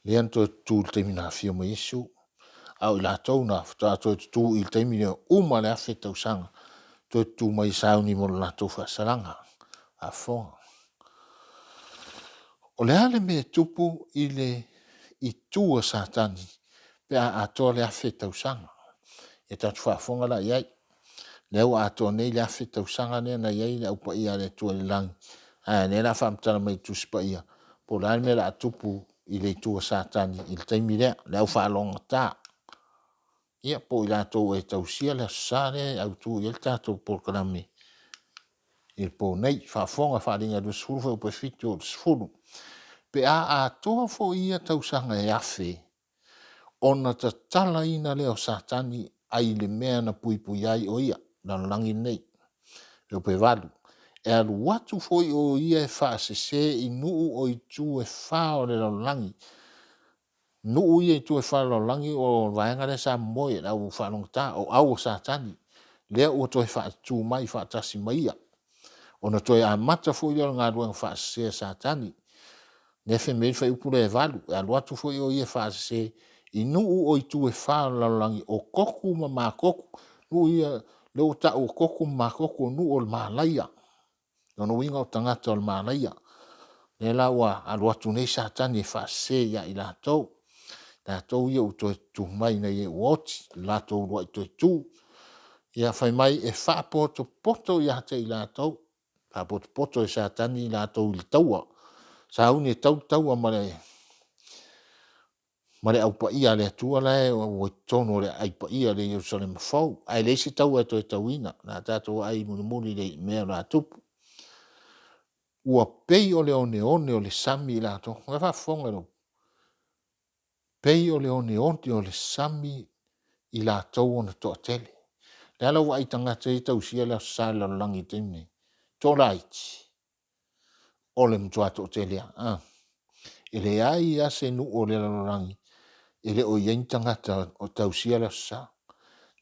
lea na toe tutu i le taimi na afio mai ai Iesu. A o i latou na faatoa toe tutu i le taimi lea, uma le 1000 tausaga, toe tutu mai e sauni mo le latou faasalaga. Faafofoga. O le a le mea e tupu i le itu a Satani pe a atoa le 1000 tausaga? Ia tatou faafofoga la i ai. Lea ua atoa nei le 1000 tausaga lea na i ai le Au Paia a le Atua i le lagi, ae lea o le a faamatala mai e le Tusi Paia po o le a le mea o le a tupu i le itu a Satani i le taimi lea, le au faalogogata. Ia, po o i latou e tausia le Aso Sa lea e autu i ai le tatou polokalame i le po nei. Faafofoga Faaaliga 20 fuaiupu 7 o le 10. Pe a atoa foi ia tausaga e 1000, ona tatalaina lea o Satani ai le mea na puipui ai o ia, lalolagi lenei. Fuaiupu 8. E alu atu foi o ia e faasese i nuu o itu e fa o le lalolagi. Nuu ia i tua e faalalolagi o le vaega lea sa momoe le au faalogogata, o au o Satani, lea ua toe faatutu mai faatasi ma ia, ona toe amata foi lea o le galuega faasese a Satani. Lea e fai mai ai le fuaiupu lea e 8, e alu atu foi o ia e faasese i nuu o itu e fa o le lalolagi, o Koku ma Makoku. Nuu ia lea ua tau o Koku ma Makoku, o nuu o le malaia. Lona uiga o tagata o le malaia. Lea la ua alu atu nei Satani e faasese ia i latou, latou ia ua toe tutu mai ina ia ua oti le latou uluai toe tu. Ia fai mai e faapotopoto ia te i latou, faapotopoto e Satani i latou i le taua, sauni e tau le taua ma le au paia a le Atua la ua i totonu o le aai paia o le Ierusalema fou, ae leai se taua e toe tauina. O le a tatou vaai mulimuli i le mea o le a tupu. Ua pei o le oneone o le sami i latou. Ua faafofoga lou pei o le oneone o le sami i latou ona toatele. Le a lau vaai i tagata ia e tausia le Aso Sa i le lalolagi i le taimi nei? Toalaiti o le matua toatele lava. E leai lava se nuu o le lalolagi e le o i ai ni tagata o tausia le Aso Sa.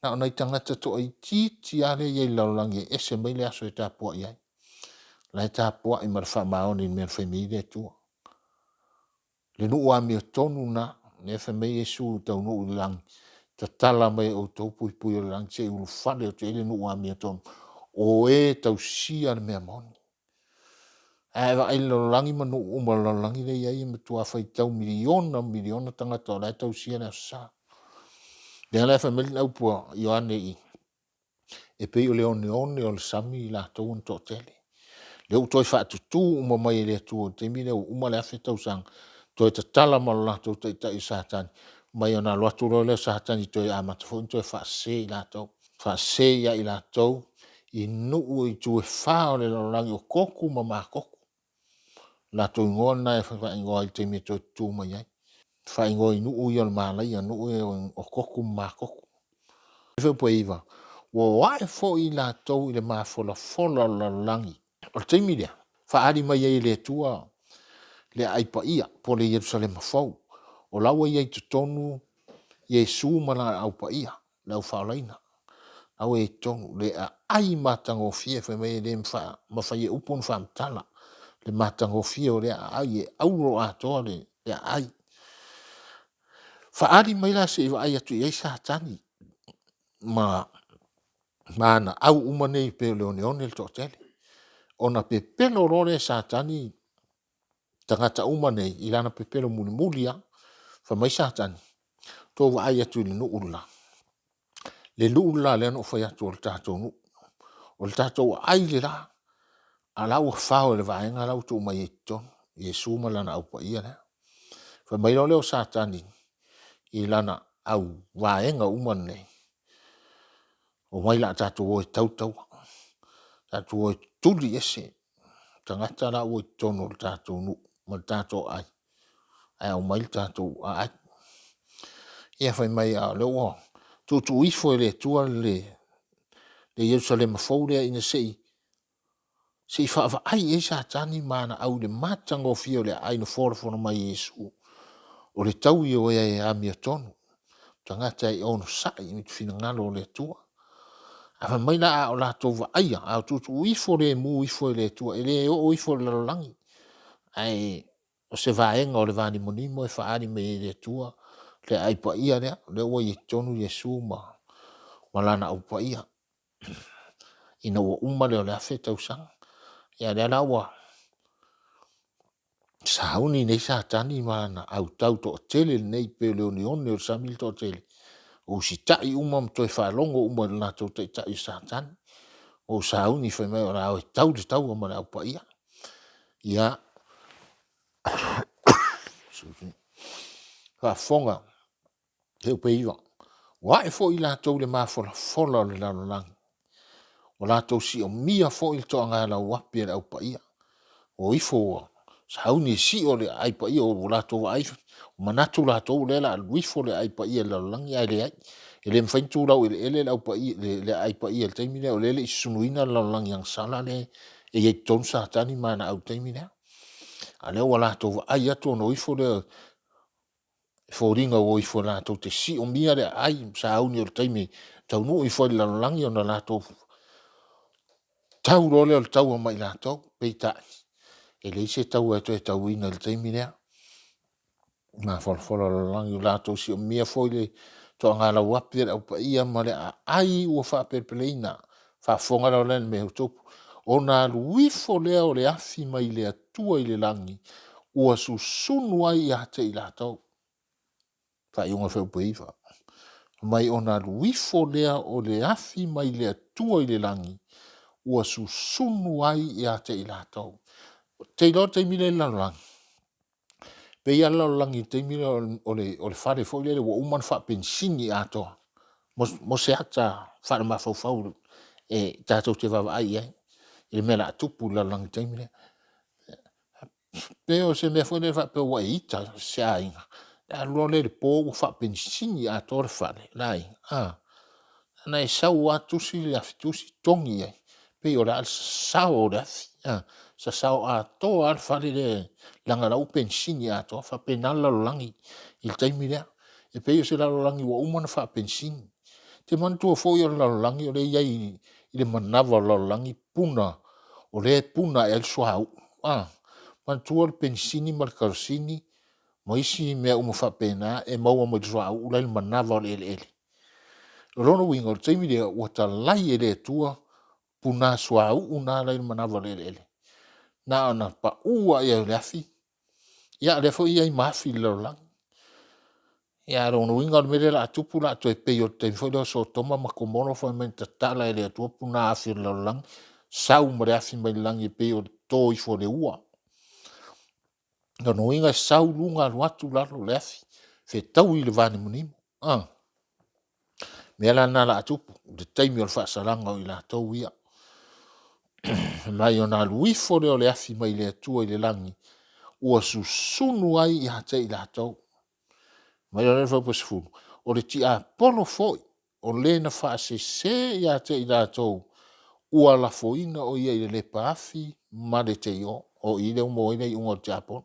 Na o nai tagata toaitiiti lava lea e i ai i le lalolagi e ese mai le aso e tapuai ai. O la e tapuai ma le faamaoni i le mea na fai mai ai le Atua. Le nuu amiotonu lena, lea e fai mai Iesu e taunuu i le lagi, tatala mai e outou puipui o le lagi se i ulufale atu i ai le nuu amiotonu o e tausia le mea moni. Ae vaai i le lalolagi ma nuu uma o le lalolagi lea e i ai, e matua faitau miliona miliona tagata o la e tausia le Aso Sa. Lea la e fai mai le upu a Ioane i i, e pei o le oneone o le sami i latou ona toatele. Lea ua toe faatutu uma mai e le Atua i le taimi lea ua uma le 1000 tausaga, toe tatala ma lo latou taitai o Satani mai, ona alu atu loa lea o Satani e toe amata foi ona toe faasese i latou. Faasese ia i latou i nuu i itu e fa o le lalolagi o Koku ma Makoku. O latou igoa na e faaigoa ai i le taimi e toe tutu mai ai. Faaigoa i nuu ia o le malaia, nuu ia o Koku ma Makoku. Fuaiupu e 9, ua o ae foi i latou i le mafolafola o le lalolagi. O le taimi lea, faaali mai ai e le Atua le aai paia po o le Ierusalema fou. O la ua i ai i totonu Iesu ma lana au paia, le au faaolaina. La ua i ai i totonu le aai matagofie, fai mai e le mafai e upu ona faamatala le matagofie o lea aai, e auro atoa le aai. Faaali mai la se i vaai atu i ai Satani ma ana au uma nei pei o le oneone le toatele. Ona pepelo loa lea e Satani tagata uma nei i lana pepelo mulimuli lava. Fai mai Satani, tou vaai atu i le nuu le la, le nuu le la lea na ou fai atu o le tatou nuu. O le tatou aai le la, a o la ua fao e le vaega la ua tuu mai ai i totonu, Iesu ma lana au paia lea. Fai mai loa lea o Satani i lana au vaega uma nei, omai o le a tatou o e tau le taua, tatou o e tuli ese tagata la ua i totonu o le tatou nuu ma le tatou aai, ae aumai le tatou aai. Ia fai mai a o lea ua tuutuu ifo e le Atua le Ierusalema fou lea ina se i faavaai i ai Satani ma ana au i le matagofie o le aai na folafola mai e Iesu. O le taui o e amiotonu, tagata e onosai i le finagalo o le Atua. A fai mai la a o latou vaaia, a o tuutuu ifo lemu ifo e le Atua, e le oo ifo i le lalolagi, ae o se vaega o le vanimonimo e faaali mai ai e le Atua le aai paia lea, lea ua i ai i totonu Iesu ma lana au paia ina ua uma lea o le 1000 tausaga. Ia lea la ua sauni nei Satani ma lana autau toatele lenei pei o le oneone o le sami le toatele, ua usitai uma ma toe faalogo uma i le latou taitai o Satani. Ua sauni fai mai o le a o e tau le taua ma le au paia. Ia, faafofoga Fuaiupu e 9. Ua ae foi i latou i le mafolafola o le lalolagi, ua latou siomia foi le toagalauapi a le Au Paia. Ua o ifo ua sauni e sio le aai paia, ua latou vaai, manatu latou o lea o le a alu ifo le aai paia i le lalolagi, ae leai. E le mafai ona tu laueleele le aai paia i le taimi lea, o lea e le i susunuina le lalolagi agasala lea e i ai i totonu Satani ma ana au i le taimi lea. A o lea ua latou vaai atu ona o ifo lea. E foliga ua o ifo latou te siomia le aai ma sauni o le taimi e taunuu ifo ai i le lalolagi ona latou tau loa lea o le taua ma i latou. Peitai, e leai se taua e toe tauina i le taimi lea. Maforafola o le lalolagi, ua latou siomia foi le toaga lauapi a le Au Paia ma le aai ua faapelepeleina. Faafofoga la i le mea ua tupu. Ona alu ifo lea o le afi mai le Atua i le lagi, ua susunu ai ia te i latou. Faaiuga o le Fuaiupu e 9. Mai ona alu ifo lea o le afi mai le Atua i le lagi, ua susunu ai ia te i latou. Te iloa le taimi lea i le lalolagi, pei lava le lalolagi i le taimi lea o le fale foi lele ua uma ona faapenisini atoa mo se ata faalemafaufau e tatou te vaavaai i ai i le mea o le a tupu i le lalolagi i le taimi lea. Pei o se mea foi lea faapea ua e ita i se aiga, alu loa lea i le po ua faapenisini atoa le fale, le aiga, a. Na e sau lava tusi le afitusi togi i ai, pei o le a le sasao o le afi, a, sasao atoa lava le fale lea leaga o la ua penisini atoa. E faapena le lalolagi i le taimi lea. E pei o se lalolagi ua uma ona faapenisini. E te manatua foi o le lalolagi o lea e i ai i le manava o le lalolagi puna o lea e puna ae ai le suauu. Manatua le penisini ma le karosini ma isi mea uma faapena e maua mai le suauu la e i le manava o le eleele. O lona uiga o le taimi lea ua talai e le Atua puna suauu na la e i le manava o le eleele. Na ona pau lava i ai o le afi. Ia, o lea foi e i ai ma afi i le lalolagi. Ia, o lona uiga o le mea lea o le a tupu o le a toe pei o le taimi foi lea o Sotoma ma Komoro fai mai na tatala e le Atua puna afi o le lalolagi, sau ma le afi mai le lagi e pei o le toto ifo o le ua. O lona uiga e sau luga alu atu lalo le afi, fetaui le vanimonimo. O le mea la lena o le a tupu i le taimi o le faasalaga o i latou ia. Fai mai ona alu ifo lea o le afi mai le Atua i le lagi, ua susunu ai ia te i latou. Mai le fuaiupu 10, o le tiapolo foi o le na faasese ia te i latou, ua lafoina o ia i le lepaafi ma le teio. O i lea ua maua ai le iuga o le tiapolo,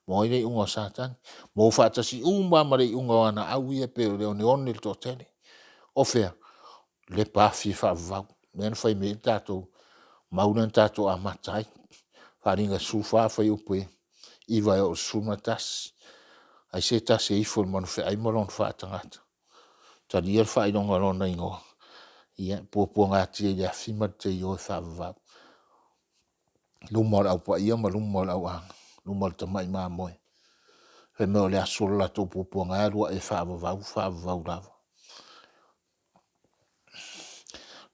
maua ai le iuga o Satani, maua faatasi uma lava ma le iuga o ana au ia pei o le oneone le toatele. O fea? Lepaafi e faavavau, lea na fai mai ai le tatou mau lea na tatou amata ai. Faaaliga 14 fuaiupu e 9 e oo i le 11. Ai se tasi e ifo i le manufeai ma lona faatagata, talia le faailoga o lona igoa, ia puapuagatia i le afi ma le teio e faavavau, luma o le Au Paia ma luma o le Auaga, luma o le Tamai Mamoe. Fai mai o le aso o le latou puapuaga e alu ae faavavau, faavavau lava.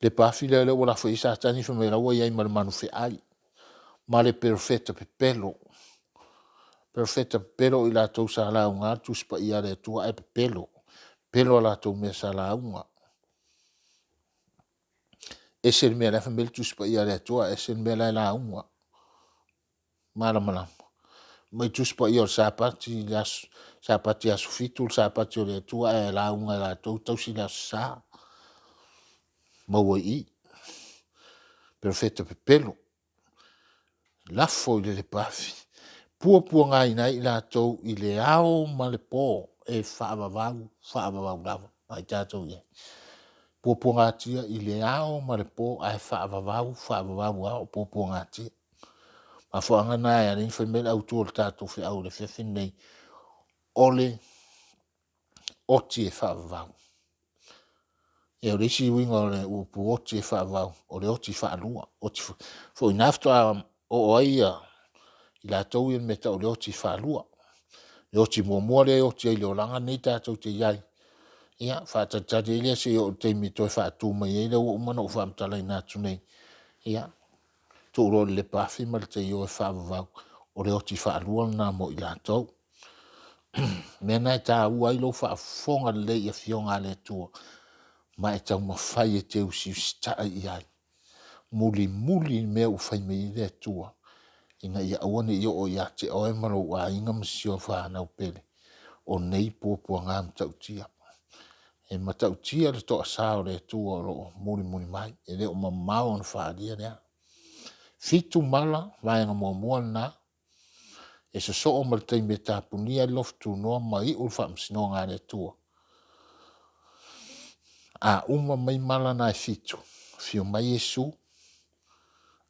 Le afi lea ua lafo i ai Satani fai mai o la ua i ai ma le manufeai ma le perofeta pepelo. Perofeta pepelo o i latou sa lauga le Tusi Paia a le Atua ae pepelo, pepelo a latou mea sa lauga. Ese le mea la e fai mai le Tusi Paia a le Atua, ese le mea la e lauga. Malamalama. Mai Tusi Paia o le Sapati, le aso, Sapati aso 7, le Sapati o le Atua, ae lauga e latou tausi le aso Sa. Maua i i. Perofeta pepelo. Lafo i le lepaafi. Puapuagaina ai i latou i le ao ma le po e faavavau, faavavau lava. Ai tatou i ai. Puapuagatia i le ao ma le po ae faavavau, faavavau lava o puapuagatia. Mafuaaga na e ala ai ona fai mai le autu o le tatou feau i le afiafi lenei, o le oti e faavavau. E o le isi uiga o le upu oti e faavavau, o le oti faalua. Oti foi na faatoa oo ai ia i latou ia i le mea e tau o le oti faalua. Le oti muamua lea e oti ai i le olaga lenei tatou te i ai, ia faatalitali ai lea seia oo i le taimi e toe faatu mai ai lea ua uma ona ou faamatalaina atu nei, ia tuu loa i le lepaafi ma le teio e faavavau, o le oti faalua lena mo i latou. Mea na e taua ai lou faafofoga lelei i afioga a le Atua ma e taumafai e te usiusitai i ai. Mulimuli le mea ua fai mai ai le Atua ina ia aua ne i oo ia te oe ma lou aiga ma si ou fanau pele o nei puapuaga matautia. E matautia le toasa o le Atua o lo o mulimuli mai, e le o mamao ona faaalia lea. Fitu mala, vaega muamua lena. E sosoo ma le taimi e tapunia ai le lofu tunoa ma iu le faamasinoga a le Atua. A uma mai mala na e fitu, afio mai Iesu,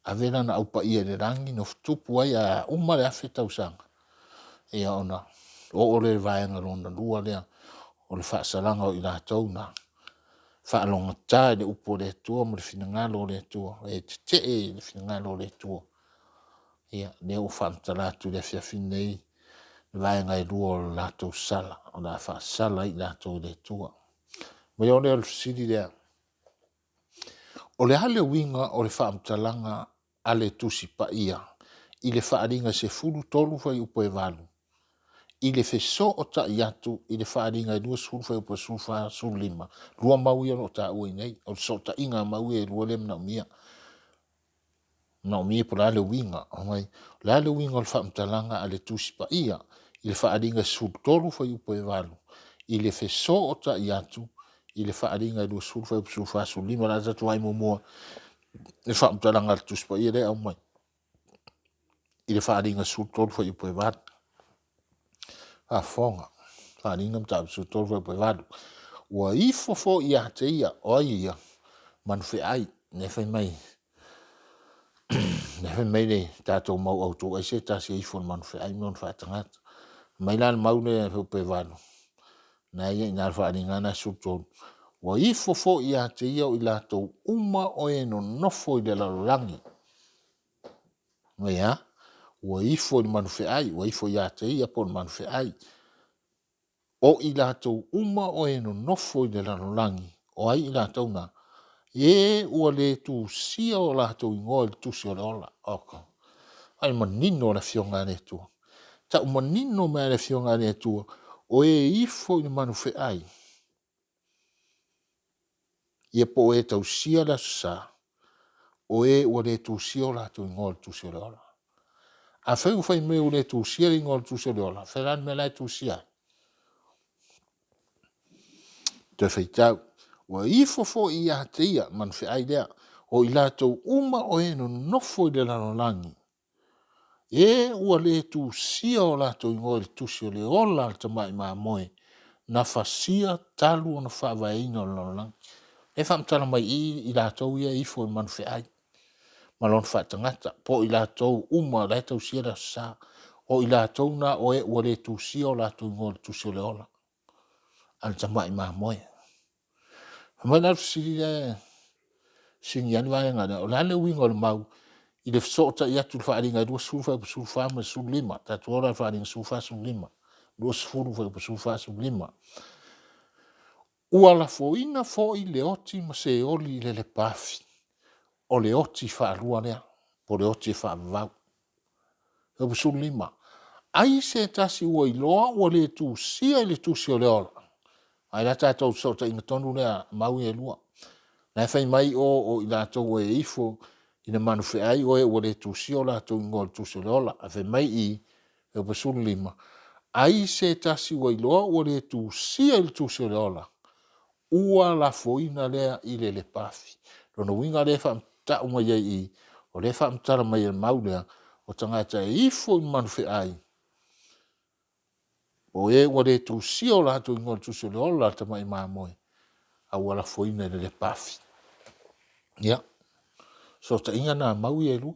ave lana aupaia i le lagi, nofotupu ai, a uma le 1000 tausaga, ia ona oo lea i le vaega lona lua lea, o le faasalaga o i latou na faalogogata i le upu a le Atua ma le finagalo o le Atua, e tetee i le finagalo o le Atua. Ia, lea ua faamatala atu i le afiafi lenei vaega e lua o le latou sala, o le a faasala ai i latou e le Atua. Mai o lea o le fesili lea, o le a le uiga o le faamatalaga a le Tusi Paia i le Faaaliga 13 fuaiupu e 8, i le fesootai atu i le Faaaliga e 20 fuaiupu e 14, 15, lua mau ia o lo o taua i inei, o le fesootaiga mau ia e lua lea e manaomia. Manaomia po o le a le uiga, o le a le uiga o le faamatalaga a le Tusi Paia i le Faaaliga 13 fuaiupu e 8, i le fesootai atu i le Faaaliga e 20 fuaiupu 14, 15. O le a tatou vaai muamua i le faamatalaga a le Tusi Paia lea e aumai i le Faaaliga 13 fuaiupu e 8. Faafofoga, Faaaliga mataupu 13 fuaiupu e 8. Ua ifo foi ia te ia, o ai ia? Manufeai, lea fai mai, lea fai mai le tatou mau autu, ai se tasi e ifo i le manufeai ma ona faatagata. Mai la le mau lea fuaiupu e 8, na ia i ina le faaaliga na 13. Ua ifo foi ia te ia o i latou uma o e nonofo i le lalolagi. Mai a? Ua ifo i le manufeai, ua ifo ia te ia po o le manufeai. O i latou uma o e nonofo i le lalolagi, o ai i latou na? E ua le tusia o latou igoa i le tusi o le ola. Oko. Ai manino le Afioga a le Atua. Tau manino mai le Afioga a le Atua, o e ifo i le manufeai, ia po o e tausia le Aso Sa, o e ua le tusia o latou igoa i le tusi o le ola. Afai ua fai mai ua le tusia le igoa o le tusi o le ola, fai la le mea la e tusia ai. Toe faitau, ua ifo foi ia te ia, manufeai lea, o i latou uma o e nonofo i le lalolagi, e ua le tusia o latou igoa i le tusi o le ola a le tamai mamoe, na fasia talu ona faavaeina o le lalolagi. E faamatala mai i i latou ia e ifo i manufeai ma lona faatagata, po o i latou uma la e tausia le Aso Sa, o i latou na o e ua le tusia o latou igoa i le tusi o le ola a le tamai mamoe. Fai mai la le fesili lea e fesiligia ai le vaega lea, o le a le uiga o le mau i le fesootai atu i le faaaliga e 20 fuaiupu 14 ma le 15. Tatou o la i le faaaliga 14, 15. 20 fuaiupu 14, 15. Ua lafoina foi le oti ma Seoli i le lepaafi. O le oti faalua lea, po o le oti e faavavau. Fuaiupu 15. Ai se tasi ua iloa ua le tusia i le tusi o le ola. Ai la tatou fesootaiga tonu lea mau ia e lua. La e fai mai o o i latou e ifo i le manufeai o e ua le tusia o latou igoa i le tusi o le ola. Ae fai mai i fuaiupu 15, ai se tasi ua iloa ua le tusia i le tusi o le ola, ua lafoina lea i le lepaafi. Lona uiga lea e faamatau mai ai i, o lea e faamatala mai e le mau lea, o tagata e ifo i manufeai, o e ua le tusia o latou igoa i le tusi o le ola a le tamai mamoe, a ua lafoina i le lepaafi. Ia, fesootaiga na mau ia e lua,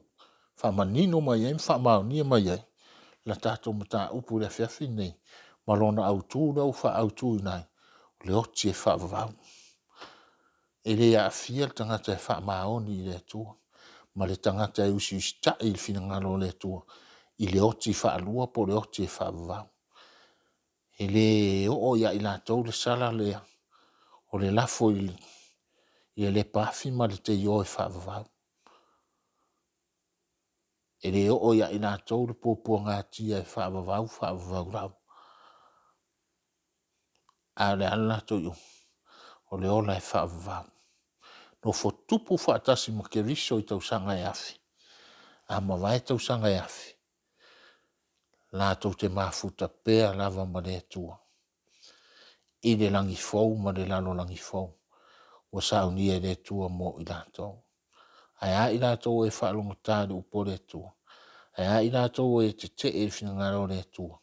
faamanino mai ai ma faamaonia mai ai la tatou mataupu i le afiafi lenei ma lona autu lea ua faaautuina ai, o le oti e faavavau. E le aafia le tagata e faamaoni i le Atua ma le tagata e usiusitai i le finagalo o le Atua i le oti faalua po o le oti e faavavau. E le oo ia i latou le sala lea o le lafo i le lepaafi ma le teio e faavavau. E le oo ia i latou le puapuagatia e faavavau faavavau lava. A o le a le latou iuga? O le ola e faavavau. Nofo tupu faatasi ma Keriso i tausaga e 1000. A mavae tausaga e 1000, latou te mafuta pea lava ma le Atua i le lagi fou ma le lalolagi fou ua saunia e le Atua mo i latou. Ae a i latou e faalogogata i le upu a le Atua? Ae a i latou o e tetee i le finagalo o le Atua,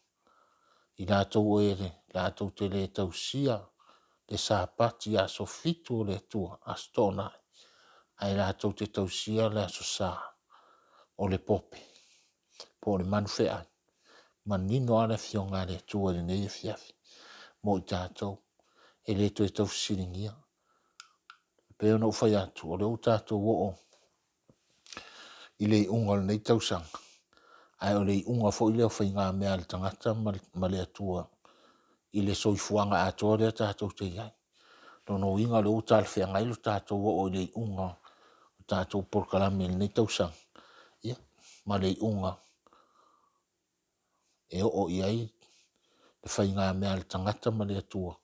i latou o e latou te le tausia le Sapati aso 7 o le Atua, Aso Toonai, ae latou te tausia le Aso Sa o le Pope, po o le manufeai. Manino lava le Afioga a le Atua i lenei afiafi mo i tatou, e le toe tau fesiligia. E pei ona ou fai atu, o lea ua tatou oo i le iuga o lenei tausaga, ae o le iuga foi lea o faigamea a le tagata ma le Atua i le soifuaga atoa lea tatou te i ai. Lona uiga o lea ua talafeagai lo tatou oo i le iuga o tatou polokalame i lenei tausaga, ia, ma le iuga e oo i ai le faigamea a le tagata ma le Atua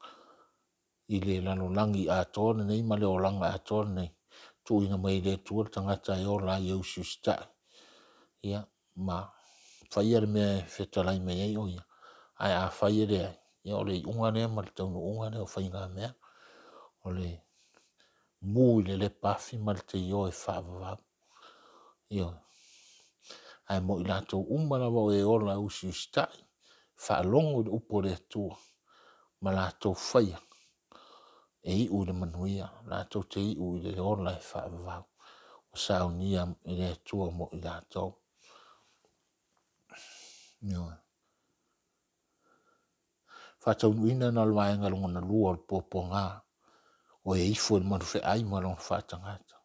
i le lalolagi atoa lenei ma le olaga atoa lenei, tuuina mai e le Atua le tagata e ola ai e usiusitai, ia, ma faia le mea e fetalai mai ai o ia, ae afai e leai, ia o le iuga lea ma le taunuuga lea o faigamea, o le mu i le lepaafi ma le teioe e faavavau. Ioe. Ae mo i latou uma lava o e ola e usiusitai, faalogo i le upu a le Atua ma latou faia, e iu i le manuia, latou te iu i le ola e faavavau, ua saunia e le Atua mo i latou. Ioe. Faataunuuina lena o le vaega lona lua o le puapuaga, o e ifo i le manufeai ma lona faatagata,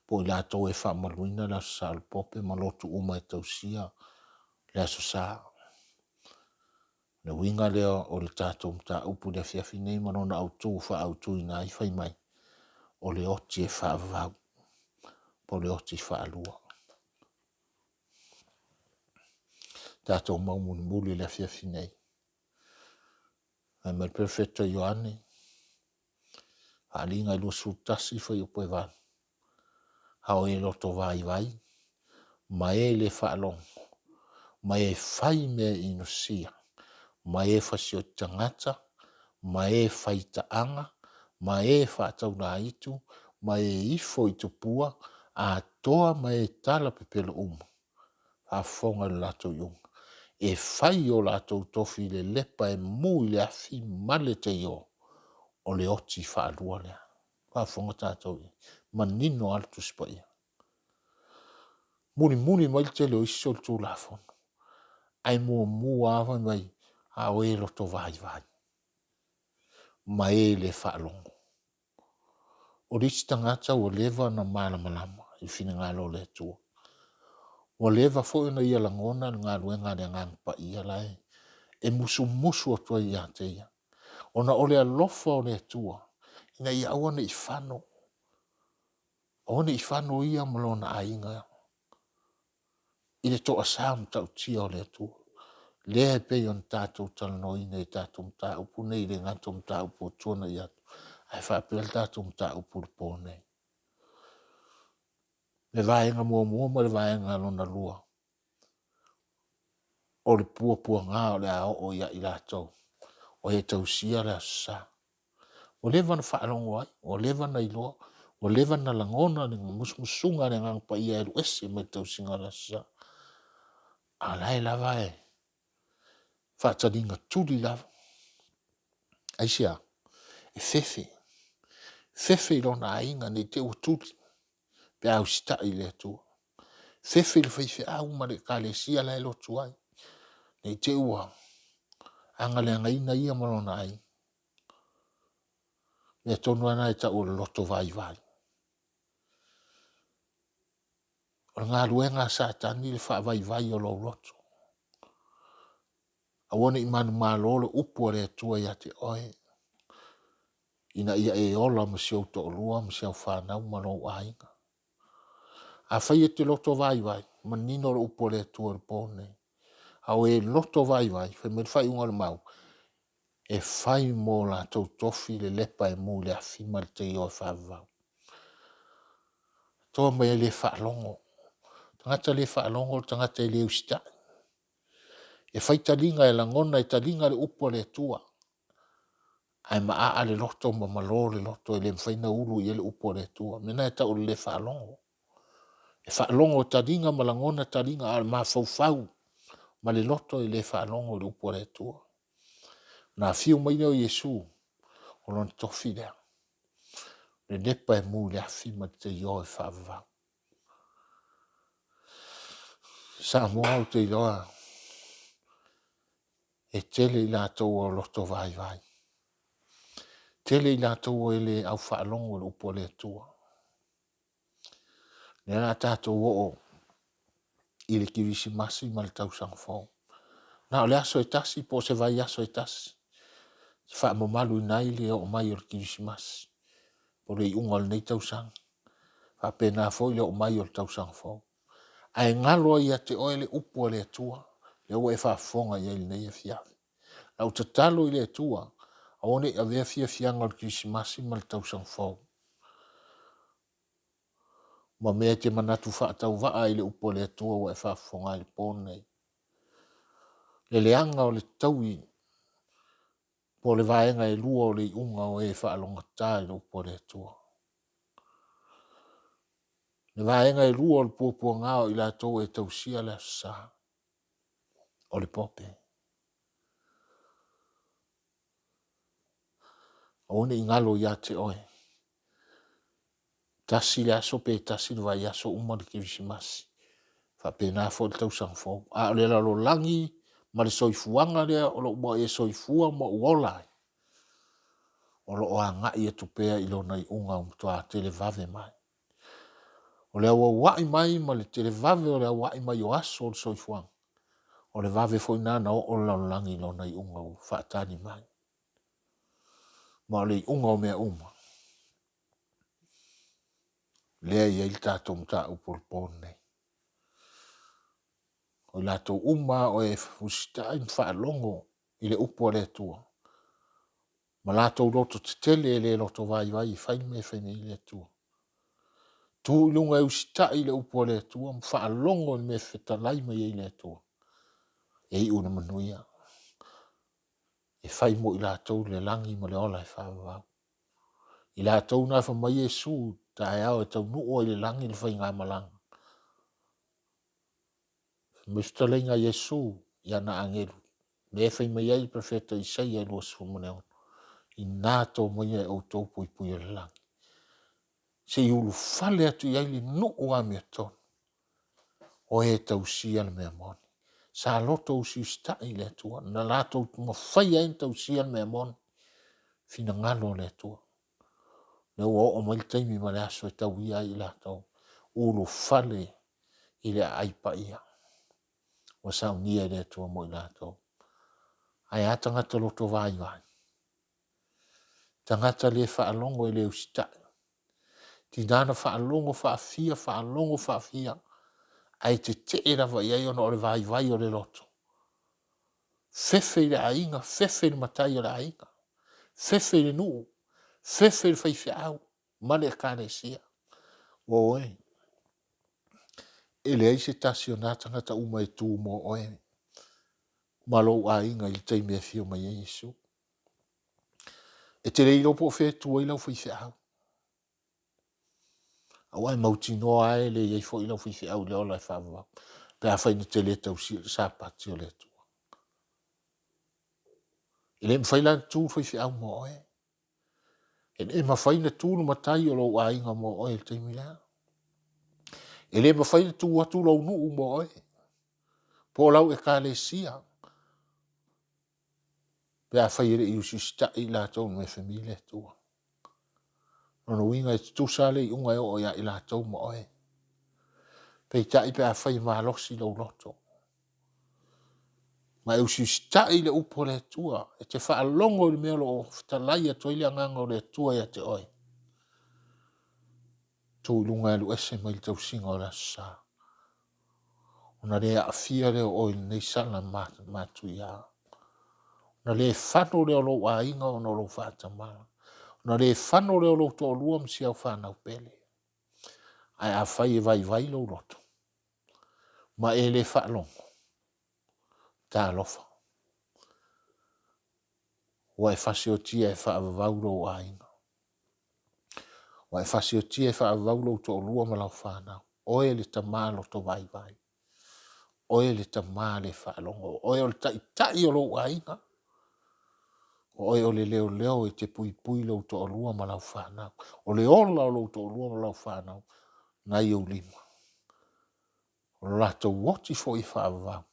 po o i latou e faamamaluina le Aso Sa o le Pope ma lotu uma e tausia le Aso Sa. O le uiga lea o le tatou mataupu i le afiafi nei ma lona autu faaautuina ai fai mai, o le oti e faavavau, po o le oti faalua. Tatou mau mulimuli i le afiafi nei. Fai mai le Perofeta Ioane, Faaaliga e 21 fuaiupu e 8, A o e loto vaivai, ma e le faalogo, ma e fai mea inosia, ma e fasioti tagata, ma e faitaaga, ma e faataulaitu, ma e ifo i tupua, atoa ma e tala pepelo uma, faafofoga i le latou iuga, e fai o latou tofi i le lepa e mu i le afi ma le teio, o le oti faalua lea. Faafofoga tatou i ai, manino lava le Tusi Paia. Mulimuli mai le tele o isi solitulafono, ae muamua lava fai mai, a o e loto vaivai ma e le faalogo. O le isi tagata ua leva ona malamalama i le finagalo o le Atua. Ua leva foi ona ia lagona le galuega a le Agaga Paia la e musumusu atu ai ia te ia. Ona o le alofa o le Atua ina ia aua ne i fano, aua ne i fano ia ma lona aiga i le toasa matautia o le Atua. Lea e pei ona tatou talanoaina i tatou mataupu nei, e le gata o mataupu ua tuanai atu, ae faapea le tatou mataupu i le po nei. Le vaega muamua ma le vaega lona lua, o le puapuaga o le a oo ia i latou o e tausia le Aso Sa. Ua leva ona faalogo ai, ua leva ona iloa, ua leva ona lagona le musumusuga a le Agaga Paia e alu ese mai le tausiga o le Aso Sa. A o la e lava e faataliga tuli lava. Aisea? E fefe. Fefe i lona aiga ne i te i ua tuli pe a usitai i le Atua. Fefe i le faifeau ma le ekalesia la e lotu ai, ne i te i ua agaleagaina ia ma lona aiga. Mea tonu lava na e tau o le loto vaivai. O le galuega a Satani le faavaivai o lou loto. Aua ne i manumalo le upu a le Atua ia te oe, ina ia e ola ma si ou toalua ma si au fanau ma lou aiga. Afai e te loto vaivai, manino le upu a le Atua i le po lenei. A o e loto vaivai, fai mai le faaiuga o le mau, e fai mo latou tofi le lepa e mu i le afi ma le teio e faavavau. Toa mai e le faalogo. Tagata le faalogo o le tagata e le usitai. E fai taliga e lagona e taliga le upu a le Atua. Ae maaa le loto ma malo le loto e le mafai ona ulu i ai le upu a le Atua. O le mea lena e tau o le le faalogo. E faalogo taliga ma lagona taliga, a o le mafaufau ma le loto e le faalogo i le upu a le Atua. Ona afio mai lea o Iesu, o lona tofi lea, le lepa e mu i le afi ma le teioa e faavavau. Samoa ou te iloa e tele i latou o loto vaivai. Tele i latou e le aufaalogo i le upu a le Atua. Lea la tatou oo i le Kirisimasi ma le tausaga fou. Na o le aso e tasi po o se vaiaso e tasi e faamamaluina ai le oo mai o le Kirisimasi po o le iuga o lenei tausaga. Faapena foi le oo mai o le tausaga fou. Ae galo ai ia te oe le upu a le Atua, lea ua e faafofoga i ai i lenei afiafi. Lau tatalo i le Atua, aua ne i avea fiafiaga o le Kirisimasi ma le tausaga fou ma mea e te manatu faatauvaa ai i le upu a le Atua ua e faafofoga ai i le po lenei. Le leaga o le taui po o le vaega e lua o le iuga o e faalogogata i le upu a le Atua. Le vaega e lua o le puapuaga o i latou e tausia le Aso Sa, o le pope. Aua ne i galo ia te oe, tasi le aso pe tasi le vaiaso uma le Kerisimasi, faapena foi le tausaga fou. A o le lalolagi ma le soifuaga lea o lo o ua e soifua ma ou ola ai, o lo o agai atu pea i lona iuga ua matua televave mai. O le auauai mai ma le televave o le auai mai o aso o le soifuaga, o le vave foi lena na oo le lalolagi i lona iuga ua faatali mai. Ma o le iuga o mea uma, lea e i ai le tatou mataupu o le po lenei. O i latou uma o e usitai ma faalogo i le upu a le Atua, ma latou loto tetele e le loto vaivai e fai le mea e fai mai ai le Atua. Tu i luga e usitai i le upu a le Atua ma faalogo i le mea e fetalai mai ai le Atua, e iu i le manuia, e fai mo i latou le lagi ma le ola e faavavau. I latou na fai mai Iesu taeao e taunuu ai i le lagi le faigamalaga. Fai mai fetalaiga a Iesu i ana agelu, lea e fai mai ai le perofeta Isaia 26, ina to maia e outou puipui o le lagi, se i ulufale atu i ai le nuu amiotonu o e tausia le mea moni. Sa loto usiusitai i le Atua, na latou mafaia ai ona tausia le mea moni, finagalo o le Atua. Lea ua oo mai le taimi ma le aso e tauia ai i latou, ulufale i le aai paia ua saunia e le Atua mo i latou. Ae a tagata loto vaivai, tagata le faalogo e le usitai, tina na faalogo faafia, faalogo faafia, ae tetee lava i ai ona o le vaivai o le loto. Fefe i le aiga, fefe i le matai o le aiga, fefe i le nuu, fefe i le faifeau ma le ekalesia. Ua oe, e leai se tasi o na tagata uma e tu mo oe ma lou aiga i le taimi e afio mai ai Iesu. E te le iloa po o fea e tu ai lau faifeau. Aua e mautinoa lava e le i ai foi lau faifeau i le ola e faavavau, pe afai na te le tausia le Sapati o le Atua. E le mafai la ona tu le faifeau mo oe. E le mafai ona tu le matai o lou aiga mo oe i le taimi lea. E le mafai ona tu atu lou nuu mo oe, po o lau ekalesia, pe afai e le i usiusitai i latou i le mea e fai mai ai le Atua. Lona uiga e tutusa le iuga e oo ia i latou ma oe. Peitai pe afai e malosi lou loto, ma e usiusitai i le upu a le Atua, e te faalogo i le mea o lo o fetalai atu ai le agaga o le Atua ia te oe, tu i luga e alu ese mai le tausiga o le Aso Sa. Ona le aafia lea o oe i lenei sala matuia. Ona le fano lea o lou aiga ona o lou faatamala. Ona le fano lea o lou toalua ma si au fanau pele. Ae afai e vaivai lou loto, ma e le faalogo, talofa, ua e fasiotia e faavavau lou aiga. Ua e fasiotia e faavavau lou toalua ma lau fanau. Oe le tama loto vaivai. Oe le tama le faalogo. Oe o le taitai o lou aiga. O oe o le leoleo e te puipui lou toalua ma lau fanau. O le ola o lou toalua ma lau fanau nai ou lima. O lo latou oti foi e faavavau.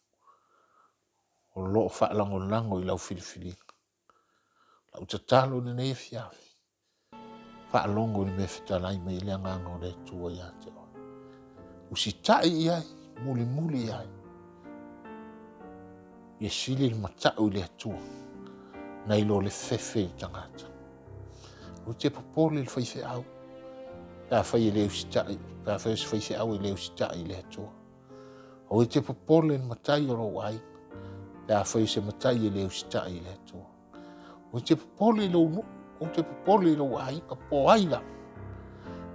O lo o faalagolago i lau filifiliga. Lau tatalo i lenei afiafi, faalogo i le mea e fetalai mai ai le Agaga o le Atua ia te oe. Usitai i ai, mulimuli i ai. Ia sili le matau i le Atua, nai lo le fefe i le tagata. Ou te popole i le faifeau, pe afai e le usitai, pe afai o se faifeau e le usitai i le Atua. Aua e te popole i le matai o lou aiga, pe afai o se matai e le usitai i le Atua. Aua e te popole i lou nuu, aua e te popole i lou aiga, po o ai lava,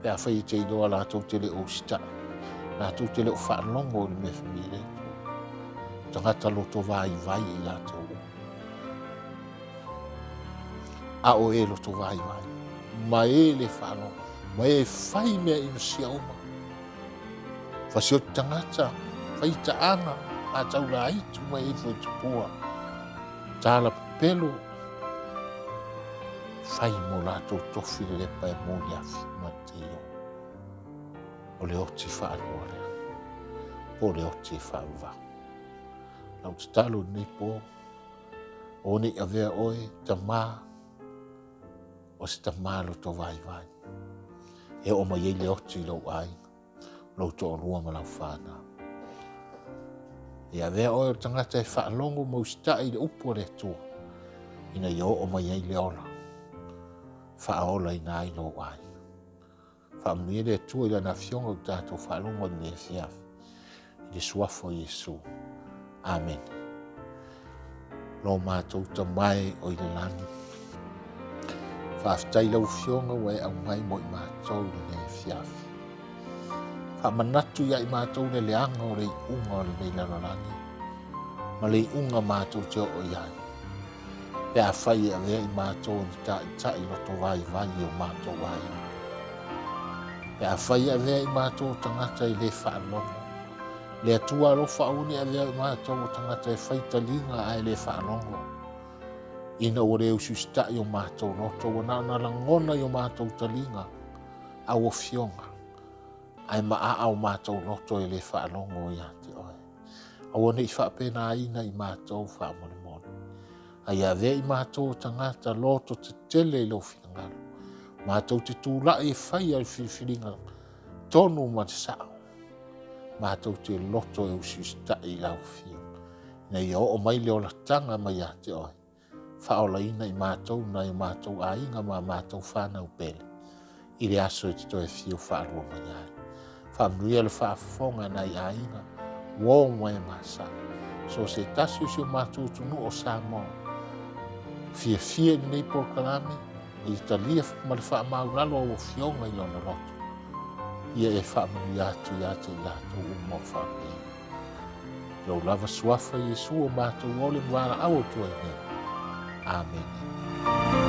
pe afai e te iloa latou te le o usitai, latou te le o faalogo i le mea e fai mai ai le Atua. Tagata loto vaivai i latou uma. A o e loto vaivai, ma e le faalogo, ma e fai mea inosia uma. Fasioti tagata, fai taaga, ataulaitu ma e ifo i tupua. Tala pepelo, fai mo latou tofi le lepa e muliafi ma te io. O le oti faalua lea, po o le oti e faavavau. Lau tatalo i lenei po, o nei avea oe, tamā, o se tamā loto vaivai. E oo mai ai le oti i lou aiga, lou toalua ma lau fanau. Ia avea oe o le tagata e faalogo ma usitai i le upu a le Atua, ina ia oo mai ai le ola, faaolaina ai lou aiga. Faamanuia le Atua i Lana Afioga ua tatou faalogo i lenei afiafi. I le suafa o Iesu. Amene. Lo matou Tama e o i le lagi, faafetai i lau Afioga ua e aumai mo i matou i lenei afiafi. Faamanatu ia i matou le leaga o le iuga o lenei lalolagi ma le iuga matou te oo i ai. Pe afai e avea i matou o ni taitai loto vaivai i o matou aiga. Pe afai e avea i matou o tagata e le faalogo. Le Atua alofa aua ne i avea i matou o tagata e fai taliga ae le faalogo. Ina ua le usiusitai o matou loto, ua na ona lagona i o matou taliga au afioga, ae maaa o matou loto e le faalogo ia te oe. Aua ne i faapenaina i matou faamolemole. A ia avea i matou o tagata loto tetele i lou finagalo. Matou te tulai e faia le filifiliga tonu ma le sao. Matou te loto e usiusitai i lau afioga. Ina ia oo mai le olataga mai ia te oe. Faaolaina i matou nai o matou aiga ma a matou fanau pele i le aso e te toe afio faalua mai ai. Faamanuia le faafofoga a nai aiga, uo ma e masani. So se tasi o si o matou atunuu o Samoa. Fiafia i lenei polokalame, ia talia ma le faamaulalo au afioga i lona loto. Ia e faamanuia atu ia te i latou uma o faapea. Lou lava suafa Iesu o matou ole ma valaau atu ai nei. Amene.